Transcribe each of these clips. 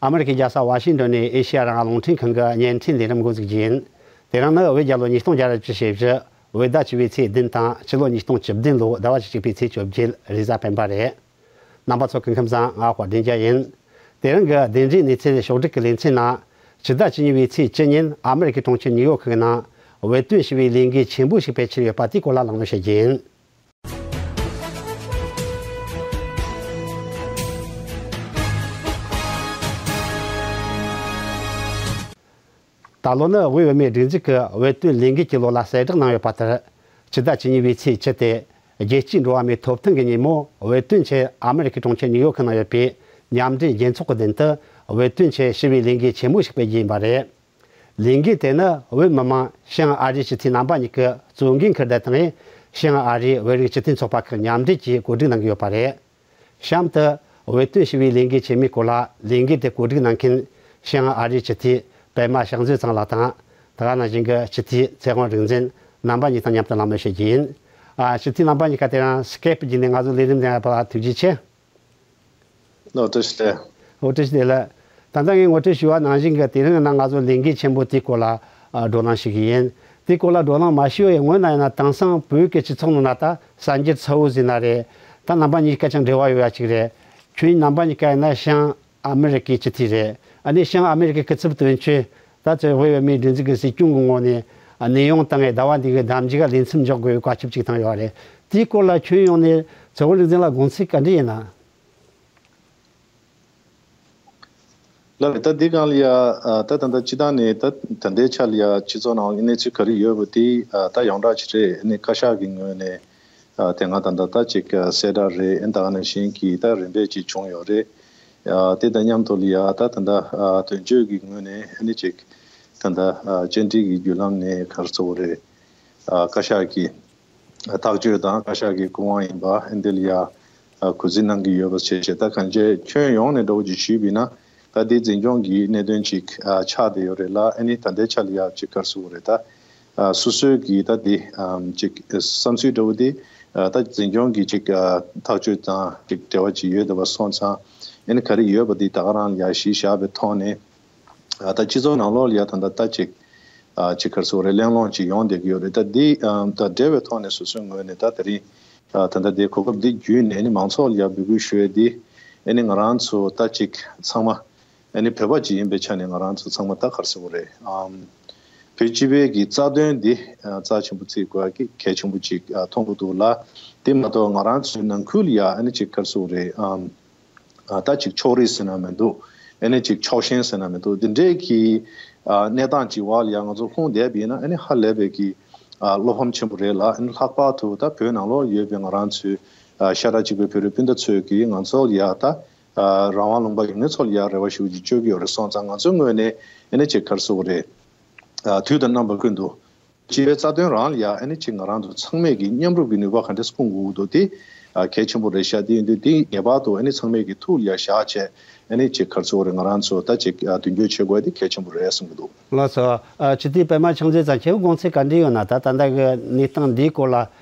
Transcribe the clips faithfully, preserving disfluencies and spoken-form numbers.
ཨ་མི་རི་ཀའི་རྒྱལ་ས་ཝ་ཤིང་ཏོན་ནས་ཨེ་ཤེ་ཡ་རང་དབང་རླུང་འཕྲིན་ཁང་གི་བརྙན་འཕྲིན་ལས་རིམ་འགོ་འཛུགས་རྒྱུ་ཡིན། དེ་རིང་ནི་བོད་རྒྱལ་ལོ་ཉིས་སྟོང་བརྒྱ་ར་བཅུ་ཞེ་བཞི། བོད་ཟླ་བཅུ་པའི་ཚེས་བདུན་དང་ཕྱི་ལོ་ཉིས་སྟོང་བཅུ་བདུན་ལོ་ཟླ་བ་བཅུ་གཅིག་པའི་ཚེས་བཅོ་བརྒྱད། རེས་གཟའ་སྤེན་པ་རེད། རྣམ་པ་ཚོ་སྐུ་ཁམས་བཟང་། ང་དཔལ་ལྡན་རྒྱལ་ཡིན། དེ་རིང་གི་བདེ་འབྲེལ་གནས་ཚུལ་ཕྱོགས་བསྒྲིགས་ཀྱི་ལེ་ཚན་ནང་། ཕྱི་ཟླ་བཅུ་གཉིས་པའི་ཚེས་བཅུ་ཉིན་ཨ་མི་རི་ཀའི་གྲོང་ཁྱེར་ནིའུ་ཡོག་གི་ནང་། བོད་དོན་ཞི་བའི་ལས་འགུལ་ཆེན་པོ་ཞིག་སྤེལ་འཆར་ཡོད་པ་དེའི་སྐོར་ལ་གླེང་མོལ་བྱེད་རྒྱུ་ཡིན། ད་ལོ་ནི་དབུས་བོད་མིའི་སྒྲིག་འཛུགས་ཀྱི་བོད་དོན་ལས་འགུལ་གྱི་ལོ་ལ་གསལ་བསྒྲགས་གནང་ཡོད་པ་ལྟར། ཕྱི་ཟླ་བཅུ་གཉིས་པའི་ཚེས་བཅུ་སྟེ། རྒྱལ་སྤྱིའི་འགྲོ་བ་མིའི་ཐོབ་ཐང་གི་ཉིན་མོ། བོད་དོན་ཆེད་ཨ་མི་རི་ཀའི་གྲོང་ཁྱེར་ནིའུ་ཡོག་གི་ནང་ཡོད་པའི་མཉམ་འབྲེལ་རྒྱལ་ཚོགས་ཀྱི་མདུན་དུ། བོད་དོན་ཆེད་ཞི་བའི་ལས་འགུལ་ཆེན་མོ་ཞིག་སྤེལ་རྒྱུ་ཡིན་པ་རེད། ལས་འགུལ་དེ་ནི་བོད་མི་མང་བྱང་ཨ་རིའི་སྤྱི་འཐུས་རྣམ་པ་གཉིས་ཀྱིས་གཙོ་འགན་འཁུར་བསྡད་དང་། བྱང་ཨ་རིའི་བོད་རིགས་སྤྱི་མཐུན་ཚོགས་པ་ཁག་མཉམ་འབྲེལ་གྱིས་གོ་སྒྲིག་གནང་གི་ཡོད་པ་རེད། གཤམ་དུ། བོད་དོན་ཞི་བའི་ལས་འགུལ་ཆེན་མོའི་སྐོར་ལ་ལས་འགུལ་དེ་གོ་སྒྲིག་གནང་མཁན་བྱང་ཨ་རིའི་སྤྱི་འཐུས་པད་མ་ཕྱག་མཛོད་ཚང་ལགས་དང་། ད་ག་ནང་བཞིན་གྱི་སྤྱི་འཐུས་ཚེ་དབང་རིག་འཛིན་རྣམ་པ་གཉིས་དང་མཉམ་དུ་གླེང་མོལ་བྱེད་རྒྱུ་ཡིན། ཨ། སྤྱི་འཐུས་རྣམ་པ་གཉིས་ཀ་དེ་རིང་སི་ཀེབ་བརྒྱུད་ནས་ང་ཚོའི་ལས་རིམ་འདི་ལ་ཕེབས་པར་ཐུགས་རྗེ་ཆེ། ལགས་བཀྲ་ཤིས་བདེ་ལེགས། ཨོ་བཀྲ་ཤིས་བདེ་ལེགས། ད་ལྟ་ངས་ངོ་སྤྲོད་ཞུས་པ་ནང་བཞིན་གྱི་དེ་རིང་ནི་ང་ཚོ་ལས་འགུལ་ཆེན་པོ་དེའི་སྐོར་ལ་ཨ་བགྲོ་གླེང་ཞུ་གི་ཡིན། དེའི་སྐོར་ལ་བགྲོ་གླེང་མ་ཞུས་པའི་སྔོན་ན་ཡིན་ན། དེང་སང་བོད་ཀྱི་སྤྱི་ཚོགས་ནང་ན་ད་གསར་འགྱུར་གཙོ་བོ་ཟེར་ན་རེད། ད་རྣམ་པ་གཉིས་ཀ་ཅང་འབྲེལ་བ་ཡོད་ཡ་གཅིག་རེད། ཁྱོད་རྣམ་པ་གཉིས་ཀ་ཡིན་ན་བྱང་ཨ་མི་རི་ཀའི་སྤྱི་འཐུས་རེད། ཨ་ནི་བྱང་ཨ་མི་རི་ཀའི་སྐུ་ཚབ་དོན་གཅོད། ད་ཚོད་དབུས་བོད་མིའི་སྒྲིག་འཛུགས་ཀྱི་སྲིད་སྐྱོང་གི་ངོས་ནས་ཨ་གནས་དབྱུང་བཏང་ངས་ཟླ་བ་འདི་གི་གདམ་རྒྱུད་ལ་ལེ་ཚན་འཇོག་དགོས་པའི་བཀའ་ཁྱབ་ཅིག་བཏང་ཡོད་རེད། དེའི་སྐོར་ལ་ཁྱོན་ཡོངས་ནས་ཚེ་དབང་རིག་འཛིན་ལ་དགོངས་ཚུལ་ག་འདྲ་ཡིན་ན། ལགས་རེད། ད་འདི་སྒང་ལ་ཡ། ཨ། ད་ད་ལྟ་སྤྱི་བཏང་ནས་ད་ད་ལྟའི་ཆ་ལ་ཡ་སྤྱི་ཚོགས་ནང་གནས་ཚུལ་ག་རེ་ཡོད་པ་དེ། ཨ། ད་ཡོངས་གྲགས་ཅིག་རེད། ཨ་ནི་བཀའ་ཤག་གི་ངོས་ནས། ཨ། དེ་སྔ་ད་ལྟ་ད་ཅིག་གསལ་བསྒྲགས་རེད། ཨ་ནི་ད་ག་ནང་བཞིན་གྱི་ད་རིམ་པས་ཅིག་བྱུང་ཡོད་རེད། ཨ། དེ་དང་མཉམ་དུ་ལ་ཡ་ད་ད་ལྟ། ཨ། དོན་གཅོད་ཀྱི་ངོས་ནས་ཨ་ནི་ཅིག་ད་ལྟ། ཨ། བཅར་འདྲི་གི་བརྒྱུད་ལམ་ནས་ག་རེ་ཟེར་དགོས་རེད། ཨ། བཀའ་ཤག་གི་ཐག་གཅོད་དང་བཀའ་ཤག་གི་སྐུ་དབང་ཡིན་པ། ཨ་ནི་འདི་ལ་ཡ། ཨ། གུས་བརྩི་གནང་གི་ཡོད་པ་བྱས་བྱས། ད་གང་ཅི་ཁྱོན་ཡོངས་ནས་འདྲ་བོ་ཅིག་ཞུས་པ་ཡིན་ན། ད་འདི་འཛིན་སྐྱོང་གི་གནད་དོན་ཅིག་ཨ། ཆགས་བསྡད་ཡོད་རེད་ལ། ཨ་ནི་ད་ལྟའི་ཆ་ལ་ཡ་ཅིག་ག་རེ་ཟེར་དགོས་རེད། ད། ཨ། སོ་སོའི་གི་ད་འདི། ཨམ། ཅིག་བསམ་ཚུལ་འདྲ་བོ་འདི། ཨ། ད་འཛིན་སྐྱོང་གི་ཅིག་ཨ། ཐག་གཅོད་དང་ཅིག་འབྲེལ་བ་ཅིག་ཡོད་བསྡད་པ་སོང་ཙང་། ཨ་ནི་ག་རེ་ཡོད་པ་འདི་ད་ག་རང་ལ་ཡ་གཞི་བཞག་པའི་ཐོག་ནས། ཨ། ད་སྤྱི་ཚོགས་ནང་ལོགས་ལ་ཡ་ད་ད་ད་ཅིག་ཨ། ཅིག་ག་རེ་ཟེར་དགོས་རེད། གླེང་སློང་ཅིག་ཡོང་བསྡད་ཀྱི་ཡོད་རེད། ད་འདི། ཨ། ད་འབྲེལ་བའི་ཐོག་ནས་སོ་སོའི་ངོས་ནས་ད་དེ་རིང་། ཨ། ད་ད་འདི་གོ་སྐབས་འདི་བརྒྱུད་ནས་ཨ་ནི་མང་ཚོགས་ལ་ཡ་འབོད་སྐུལ་ཞུ་ཡས་འདི། ཨ་ནི་ང་རང་ཚོ་ད་ཅིག་ཚང་མ། ཨ་ནི་བོད་པ་ཅིག་ཡིན་པའི་ཆ་ནས་ང་རང་ཚོ་ཚང་མ་ད་ག་རེ་ཟེར་དགོས་རེད། ཨམ། བོད་སྤྱི་པའི་གི་རྩ་དོན་འདི། ཨ། རྩ་ཆེན་པོ་བརྩི་དགོས་ཀྱི་གལ་ཆེན་པོ་ཅིག་ཨ། མཐོང་གི་འདུག་ལ། དེ་མ་གཏོགས་ང་རང་ཚོའི་ནང་ཁུལ་ལ་ཡ་ཨ་ནི་ཅིག་ག་རེ་ཟེར་དགོས་རེད། ཨམ། ཨ། ད་ཅིག་ཕྱོགས་རིས་ཟེར་ན་མི་འདུག་ཨ་ནི་ཅིག་ཕྱོགས་ཞེན་ཟེར་ན་མི་འདུག་དེ་འདྲའི་གི། ཨ། གནས་སྟངས་ཅིག་འོག་ལ་ཡ་ང་ཚོ་ལྷུང་བསྡད་པ་ཡིན་ན། ཨ་ནི་ཧ་ལས་པའི་གི། ཨ། བློ་ཕམ་ཆེན་པོ་རེད་ལ། ཨ་ནི་ལྷག་པར་དུ་ད་བོད་ནང་ལོགས་ཡོད་པའི་ང་རང་ཚོའི། ཨ། ཤ་ཁྲག་གཅིག་པའི་བོད་རིགས་སྤུན་ཟླ་ཚོས་ཀྱིས་ང་ཚོ་ལ་ཡ་ད། ཨ། རང་དབང་ལུང་པ་ཡོད་མཁན་ཚོ་ལ་ཡ་རེ་བ་ཞེ་པོ་ཅིག་བཅོལ་གྱི་ཡོད་རེད། སོང་ཙང་ང་ཚོའི་ངོས་ནས་ཨ་ནི་ཅིག་ག་རེ་ཟེར་དགོས་རེད། ཨ། དུས་དང་རྣམ་པ་ཀུན་ཏུ། སྤྱི་པའི་རྩ་དོན་རང་ལ་ཡ་ཨ་ནི་ཅིག་ང་རང་ཚོ་ཚང་མས་ཀྱི་མཉམ་རུབ་ཀྱི་ནུས་པ་ག་འདྲས་སྐུང་དགོས་འདུག་དེ། ཨ། གལ་ཆེན་པོ་རེད་ཤག་དེ་ཡིན་དུས་དེ་ངེས་པར་དུ་ཨ་ནི་ཚང་མས་ཀྱི་ཐུགས་ལ་ཡ་བཞག་བྱས། ཨ་ནི་ཅིག་ག་རེ་ཟེར་དགོས་རེད། ང་རང་ཚོ་ད་ཅིག་ཨ། མདུན་སྐྱོད་བྱེད་དགོས་དེ་གལ་ཆེན་པོ་རེད་བསམ་གྱི་འདུག་ལགས་སོ། ཨ། སྤྱི་འཐུས་པད་མ་ཕྱག་མཛོད་ཚང་། ཁྱེད་དགོངས་ཚུལ་ག་འདྲ་ཡོད་ན། ད་ད་ལྟ་གི་གནས་སྟངས་འདིའི་སྐོར་ལ་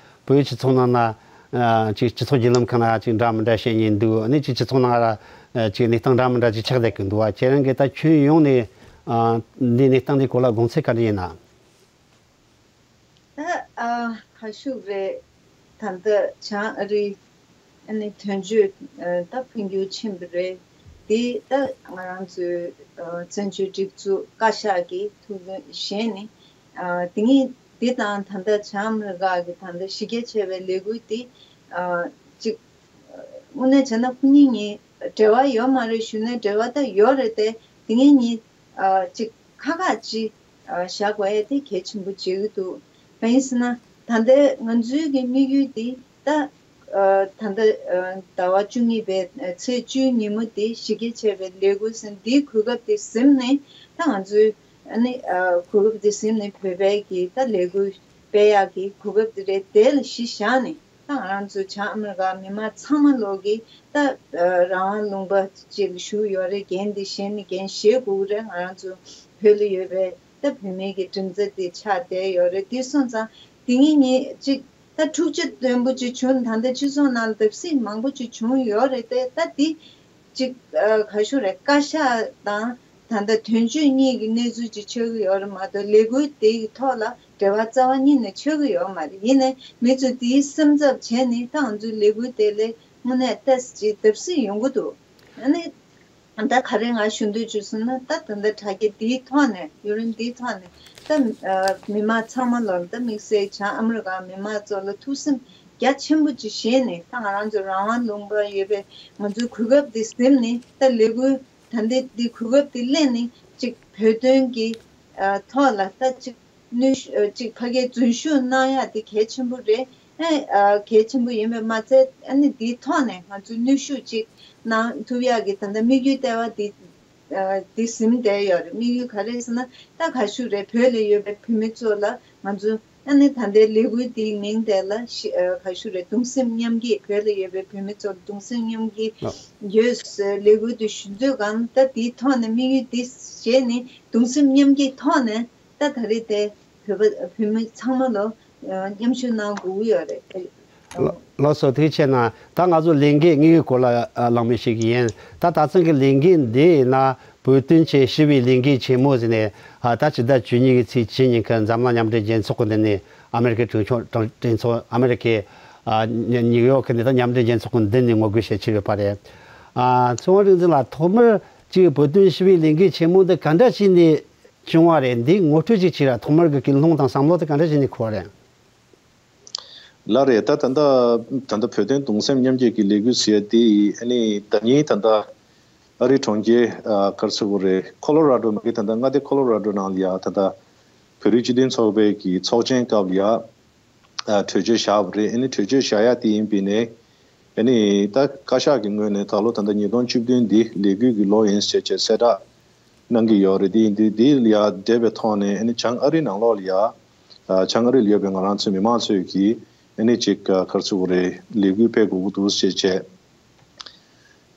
བོད་སྤྱི་ཚོགས་ནང་ན། ཨ། ཅིག་སྤྱི་ཚོགས་བརྒྱུད་ལམ་ཁག་ན་ཅིག་འདྲ་མི་འདྲ་བཤད་མཁན་འདུག་ཨ་ནི་ཅིག་སྤྱི་ཚོགས་ནང་ལ་ཅིག་གནས་སྟངས་འདྲ་མི་འདྲ་ཅིག་ཆགས་བསྡད་ཀྱི་འདུག་ཨ། ཁྱེད་རང་གིས་ད་ཁྱོན་ཡོངས་ནས། ཨ། འདིའི་གནས་སྟངས་འདིའི་སྐོར་ལ་དགོངས་ཚུལ་ག་འདྲ་ཡིན་ན། ད་ཨ་ཧ་ཤུག་རེད། ད་ལྟ་བྱང་ཨ་རི་ཨ་ནི་དོན་གཅོད་ཨ་ད་འཕོ་འགྱུར་ཕྱིན་པ་རེད། དེ་ད་ང་རང་ཚོའི་ཨ་བཙན་བྱོལ་སྒྲིག་འཛུགས་བཀའ་ཤག་གི་ཐུགས་འདུན་བཞེས་ནས། ཨ་དེ་ངས་དེ་དང་ད་ལྟ་བྱང་ཨ་མི་རི་ཀ་གི་ད་ལྟ་གཞི་རྒྱ་ཆེ་བའི་ལས་འགུལ་དེ་ཨ་ཅིག་དངོས་གནས་བྱས་ན་ཁོ་གཉིས་གཉིས་འབྲེལ་བ་ཡོད་མ་རེད་ཞུས་ན་འབྲེལ་བ་ད་ཡོད་རེད་དེ། དེ་ངས་གཉིས་ཨ་ཅིག་ཁག་ཁག་ཅིག་ཨ་བཞག་དགོས་ཡ་དེ་གལ་ཆེན་པོ་བྱེད་ཀྱི་འདུག་གང་ཡིན་ཟེར་ན། ད་ལྟའི་ང་ཚོའི་གི་དམིགས་ཡུལ་དེ་ད་ཨ་ད་ལྟ་ཨ་ཟླ་བ་བཅུ་གཉིས་པའི་ཨ་ཚེས་བཅུའི་ཉིན་མོ་དེ་གཞི་རྒྱ་ཆེ་བའི་ལས་འགུལ་ཟེར་འདིའི་གོ་སྐབས་དེ་ཟིན་ནས། ད་ང་ཚོའི་ཨ་ནི་ཨ་གོ་སྐབས་དེ་ཟིན་ནས་བོད་པའི་གི་ད་ལས་འགུལ་སྤེལ་ཡག་གི་གོ་སྐབས་དེ་རེད། དེ་ལ་གཞི་བཞག་ནས། ད་ང་རང་ཚོ་བྱང་ཨ་མི་རི་ཀ་མི་མང་ཚང་མ་ལོག་གིས་ད་རང་དབང་ལུང་པ་ཅིག་ལ་བཞུགས་ཡོད་རེད། འགན་འདི་བཞེས་ནས་འགན་བཞེས་དགོས་ཀྱི་རེད། ང་རང་ཚོ་བོད་ལ་ཡོད་པའི་ད་བོད་མིའི་གི་སྒྲིག་འཛུགས་འདི་ཆགས་བསྡད་ཡོད་རེད། དེ་སོང་ཙང་དེ་ངེད་གཉིས་ཅིག་ད་འཁྲུག་ཆ་དོན་པོ་ཅིག་བྱུང་། ད་ལྟ་སྤྱི་ཚོགས་ནང་ལ་བརྡབ་གསིག་མང་པོ་ཅིག་བྱུང་ཡོད་རེད་དེ། ད་དེ་ གཅིག་ཨ་ག་ཞུ་རེད། བཀའ་ཤག་དང་ད་ལྟ་དོན་གཅོད་གཉིས་ཀྱི་གནས་ཚུལ་ཅིག་ཆགས་ཀྱི་ཡོད་རེད་མ་གཏོགས། ལས་འགུལ་དེ་ཡི་ཐོག་ལ་འབྲེལ་བ་རྩ་བ་ཉིད་ནས་ཆགས་ཀྱི་ཡོད་མ་རེད། ཡིན་ནའི་མི་ཚོས་དེའི་སེམས་འཚབ་བྱས་ནས། ད་ང་ཚོའི་ལས་འགུལ་དེ་ལས་དངོས་གནས་ཏོག་ཙམ་ཅིག་བརྡབ་གསིག་ཡོང་གི་འདུག་ཨ་ནི་ད་ག་རེ་ང་ཞུ་འདོད་བྱུང་ཟེར་ན། ད་ད་ལྟ་དྲ་རྒྱ་འདིའི་ཐོག་ནས། ཡུན་རིང་འདིའི་ཐོག་ནས་ད་ཨ་མི་མང་ཚང་མ་ལ། ད་དམིགས་བསལ་བྱང་ཨ་མི་རི་ཀ་མི་མང་ཚོ་ལ་ཐུགས་སེམས་རྒྱ་ཆེན་པོ་ཅིག་བཞེས་ནས། ད་ང་རང་ཚོ་རང་དབང་ལུང་པར་ཡོད་པའི་ང་ཚོའི་གོ་སྐབས་འདི་ཟིན་ནས། ད་ལས་འགུལ་ད་ལྟའི་འདི་གོ་སྐབས་འདི་ལེན་ནས། ཅིག་བོད་དོན་གྱི་ཨ་ཐོག་ལ་ད་ཅིག་ནུས་ཤུགས་ཨ་ཅིག་ཕ་གིའི་འཛུལ་ཞུགས་གནང་ཡག་འདི་གལ་ཆེན་པོ་རེད། ཨ་ཨ་གལ་ཆེན་པོ་ཡིན་པས་མ་ཚད། ཨ་ནི་འདིའི་ཐོག་ནས་ང་ཚོས་ནུས་ཤུགས་ཅིག་གནང་ཐུབ་ཡག་གི་ད་ལྟ་དམིགས་ཡུལ་ལྟེ་བ་འདི་ཨ་འདི་ཟིན་བསྡད་ཡོད་རེད། དམིགས་ཡུལ་ག་རེ་ཟེར་ན། ད་ག་ཞུ་རེད། བོད་ལ་ཡོད་པའི་བོད་མི་ཚོ་ལ་ང་ཚོ་ཨ་ནི་ད་ལྟའི་ལས་འགུལ་འདིའི་མིང་དེ་ལ་ཤི་ཨ་ག་ཞུ་རེད། གདུང་སེམས་མཉམ་སྐྱེད། བོད་ལ་ཡོད་པའི་བོད་མི་ཚོར་གདུང་སེམས་མཉམ་སྐྱེད་ཡོད་ཟེར་ལས་འགུལ་དེ་ཞུ་མཛོད་ཁང་། ད་དེའི་ཐོག་ནས་དམིགས་ཡུལ་དེ་བཞེས་ནས། གདུང་སེམས་མཉམ་སྐྱེད་ཐོག་ནས་ད་ད་རེས་དེ་བོད་པ་བོད་མི་ཚང་མ་ལ་ཨ་མཉམ་ཞུགས་གནང་དགོས་ཀྱི་ཡོད་རེད། ལགས་ལགས་སོ། ཐུགས་རྗེ་ཆེ་གནང་། ད་ང་ཚོ་ལས་འགུལ་དངོས་ཡོད་སྐོར་ལ་ཨ་གླེང་མོལ་ཞུ་གི་ཡིན། ད་ད་ཐེངས་ཀྱི་ལས་འགུལ་འདི་ཡིན་ན། བོད་དོན་ཆེད་ཞི་བའི་ལས་འགུལ་ཆེན་མོ་ཟེར་ནས། ཨ་ད་ཕྱི་ཟླ་བཅུ་གཉིས་ཀྱི་ཚེས་བཅུ་ཉིན་གྱི་འཛམ་གླིང་མཉམ་འབྲེལ་རྒྱལ་ཚོགས་ཀྱི་མདུན་ནས། ཨ་མེ་རི་ཁའི་གྲོས་ཚོགས་གྲོས་གྲོས་ཚོགས། ཨ་མེ་རི་ཁའི་ཨ་ཉི་ཉིའུ་ཡོག་གི་ནས་ད་མཉམ་འབྲེལ་རྒྱལ་ཚོགས་ཀྱི་མདུན་ནས་ངོ་རྒོལ་བྱེད་ཀྱི་ཡོད་པ་རེད། ཨ་ཚེ་དབང་རིག་འཛིན་ལགས། ཐོག་མར་ཅིག་བོད་དོན་ཞི་བའི་ལས་འགུལ་ཆེན་མོ་འདི་ག་འདྲ་བྱས་ནས་བྱུང་བ་རེད། འདིའི་ངོ་སྤྲོད་ཅིག་བྱས་ར། ཐོག་མར་གྱི་ཀུན་སློང་དང་བསམ་བློ་དེ་ག་འདྲ་བྱས་ནས་འཁོར་བ་རེད། ལགས་རེད། ད་ད་ལྟ་ད་ལྟ་བོད་དོན་གདུང་སེམས་མཉམ་སྐྱེད་ཀྱི་ལས་འགུལ་ཟེར་ཡ་དེ་ཡིས། ཨ་ནི་ཟླ་ཉིན་ད་ལྟ་ཨ་རིའི་གྲོང་ཁྱེར་ཨ་ག་རེ་ཟེར་དགོས་རེད། ཁོ་ལོ་ར་ཌོ། མ་གི་ད་ལྟ་མངའ་སྡེ་ཁོ་ལོ་ར་ཌོ་ནང་ལ་ཡ། ད་ལྟ་བོད་རིགས་སྤྱི་མཐུན་ཚོགས་པའི་གི་ཚོགས་ཆེན་སྐབས་ལ་ཡ་ཨ་གྲོས་ཆོད་བཞག་པ་རེད། ཨ་ནི་གྲོས་ཆོད་བཞག་ཡ་དེ་ཡིན་པས་ནས། ཨ་ནི་ད་བཀའ་ཤག་གི་ངོས་ནས་ད་ལོ་ད་ལྟ་ཉིས་སྟོང་བཅུ་བདུན་འདི་ལས་འགུལ་གྱི་ལོ་ཡིན་ཟེར་བྱས་གསལ་བསྒྲགས་གནང་གི་ཡོད་རེད། དེ་ཡིན་དུས་འདི་ལ་ཡ་འབྲེལ་བའི་ཐོག་ནས། ཨ་ནི་བྱང་ཨ་རི་ནང་ལོགས་ལ་ཡ་ཨ་བྱང་ཨ་རི་ལ་ཡོད་པའི་ང་རང་ཚོའི་མི་མང་ཚོས་ཀྱིས་ཨ་ནི་ཅིག་ཨ་ག་རེ་ཟེར་དགོས་རེད། ལས་འགུལ་སྤེལ་དགོས་ཀྱི་འདུག་ཟེར་བྱས།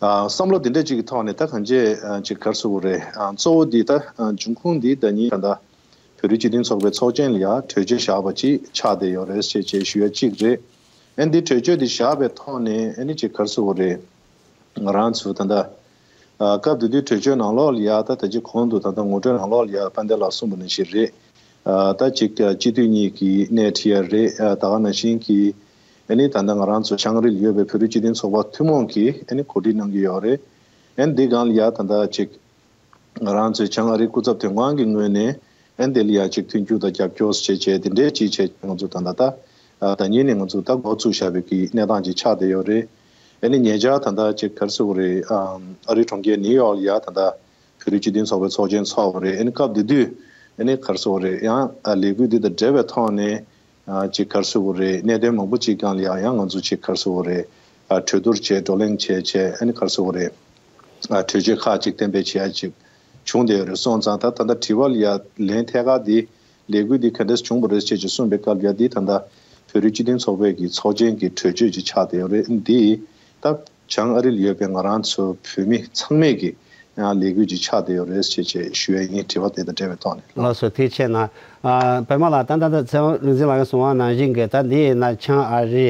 ཨ་བསམ་བློ་འདི་འདྲ་ཅིག་གི་ཐོག་ནས། ད་གང་ཅི་ཨ་ཅིག་ག་རེ་ཟེར་དགོས་རེད། ཨ་གཙོ་བོ་འདི་ད་ཨ་འབྱུང་ཁུངས་འདི་ཟླ་ཉིན་ད་ལྟ་བོད་རིགས་སྤྱི་མཐུན་ཚོགས་པའི་ཚོགས་ཆེན་ལ་ཡ་གྲོས་ཆོད་བཞག་པ་ཅིག་ཆགས་བསྡད་ཡོད་རེད་ཟེར་བྱས་ཞུ་ཡ་གཅིག་རེད། ཨ་ནི་འདི་གྲོས་ཆོད་འདི་བཞག་པའི་ཐོག་ནས། ཨ་ནི་ཅིག་ག་རེ་ཟེར་དགོས་རེད། ང་རང་ཚོ་ད་ལྟ་ཨ་སྐབས་དེ་དུས་གྲོས་ཆོད་ནང་ལོགས་ལ་ཡ། ད་ད་ཅི་གོང་དུ་ད་ལྟ་ངོ་སྤྲོད་ནང་ལོགས་ལ་ཡ་དཔལ་ལྡན་ལགས་གསུངས་པ་ནང་བཞིན་རེད། ཨ་ད་ཅིག་ཨ་སྤྱི་འཐུས་གཉིས་ཀྱིས་སྣེ་ཁྲིད་ཡ་རེད། ཨ་ད་ག་ནང་བཞིན་གྱིས་ཨ་ནི་ད་ལྟ་ང་རང་ཚོ་བྱང་ཨ་རི་ལ་ཡོད་པའི་བོད་རིགས་སྤྱི་མཐུན་ཚོགས་པ་ཐུན་མོང་གིས་ཨ་ནི་གོ་སྒྲིག་གནང་གི་ཡོད་རེད། ཨ་ནི་འདི་སྒང་ལ་ཡ་ད་ལྟ་ཅིག་ང་རང་ཚོའི་བྱང་ཨ་རིའི་སྐུ་ཚབ་དོན་ཁང་གི་ངོས་ནས་ཨ་ནི་དེ་ལ་ཡ་ཅིག་མཐུན་འགྱུར་དང་རྒྱབ་སྐྱོར་བྱས་བྱས། དེ་འདྲའི་ཅིག་བྱས། ང་ཚོ་ད་ལྟ་ད་ཨ་ཟླ་ཉིན་ནས་ང་ཚོ་ད་འགོ་བཙུགས་བཞག་པའི་གི་གནས་སྟངས་ཅིག་ཆགས་བསྡད་ཡོད་རེད། ཨ་ནི་ཉེ་ཆར་ད་ལྟ་ཅིག་ག་རེ་ཟེར་དགོས་རེད། ཨ་ཨ་རིའི་གྲོང་ཁྱེར་ནིའུ་ཡོག་ལ་ཡ་ད་ལྟ་བོད་རིགས་སྤྱི་མཐུན་ཚོགས་པའི་ཚོགས་ཆེན་ཚོགས་པ་རེད། ཨ་ནི་སྐབས་དེ་དུས་ཨ་ནི་ག་རེ་ཟེར་དགོས་རེད། ཡང་ཨ་ལས་འགུལ་འདི་དང་འབྲེལ་བའི་ཐོག་ནས་ཨ་ཅིག་ག་རེ་ཟེར་དགོས་རེད། གནད་དོན་མང་པོ་ཅིག་སྒང་ལ་ཡ་ཡང་ང་ཚོ་ཅིག་ག་རེ་ཟེར་དགོས་རེད། ཨ་གྲོས་བསྡུར་བྱས། བགྲོ་གླེང་བྱས་བྱས། ཨ་ནི་ག་རེ་ཟེར་དགོས་རེད། ཨ་གྲོས་ཆོད་ཁག་ཅིག་གཏན་འབེབས་བྱེད་ཡ་ཅིག་བྱུང་བསྡད་ཡོད་རེད། སོང་ཙང་ད་ད་ལྟ་དྲི་བ་ལ་ཡ་ལན་ཐད་ཀར་འདི་ལས་འགུལ་འདི་ག་འདྲས་བྱུང་བ་རེད་ཅེས་ཅིག་གསུངས་པའི་སྐབས་ལ་ཡ། འདི་ད་ལྟ་བོད་རིགས་སྤྱི་མཐུན་ཚོགས་པའི་གི་ཚོགས་ཆེན་གྱི་གྲོས་ཆོད་ཅིག་ཆགས་བསྡད་ཡོད་རེད། འདི་ད་བྱང་ཨ་རི་ལ་ཡོད་པའི་ང་རང་ཚོ་བོད་མི་ཚང་མས་ཀྱི་ཡང་ལས་འགུལ་ཅིག་ཆགས་བསྡད་ཡོད་རེད་ཅེས་ཅིག་ཞུ་ཡ་ཡིན། དྲི་བ་དེ་དང་འབྲེལ་བའི་ཐོག་ནས། ལགས་སོ། ཐུགས་རྗེ་ཆེ་གནང་། ཨ་པད་མ་ལགས། ད་ད་ལྟ་ཚེ་དབང་རིག་འཛིན་ལགས་ཀྱིས་གསུངས་པ་ནང་བཞིན་གྱི། ད་འདི་ཡིན་ན་བྱང་ཨ་རི་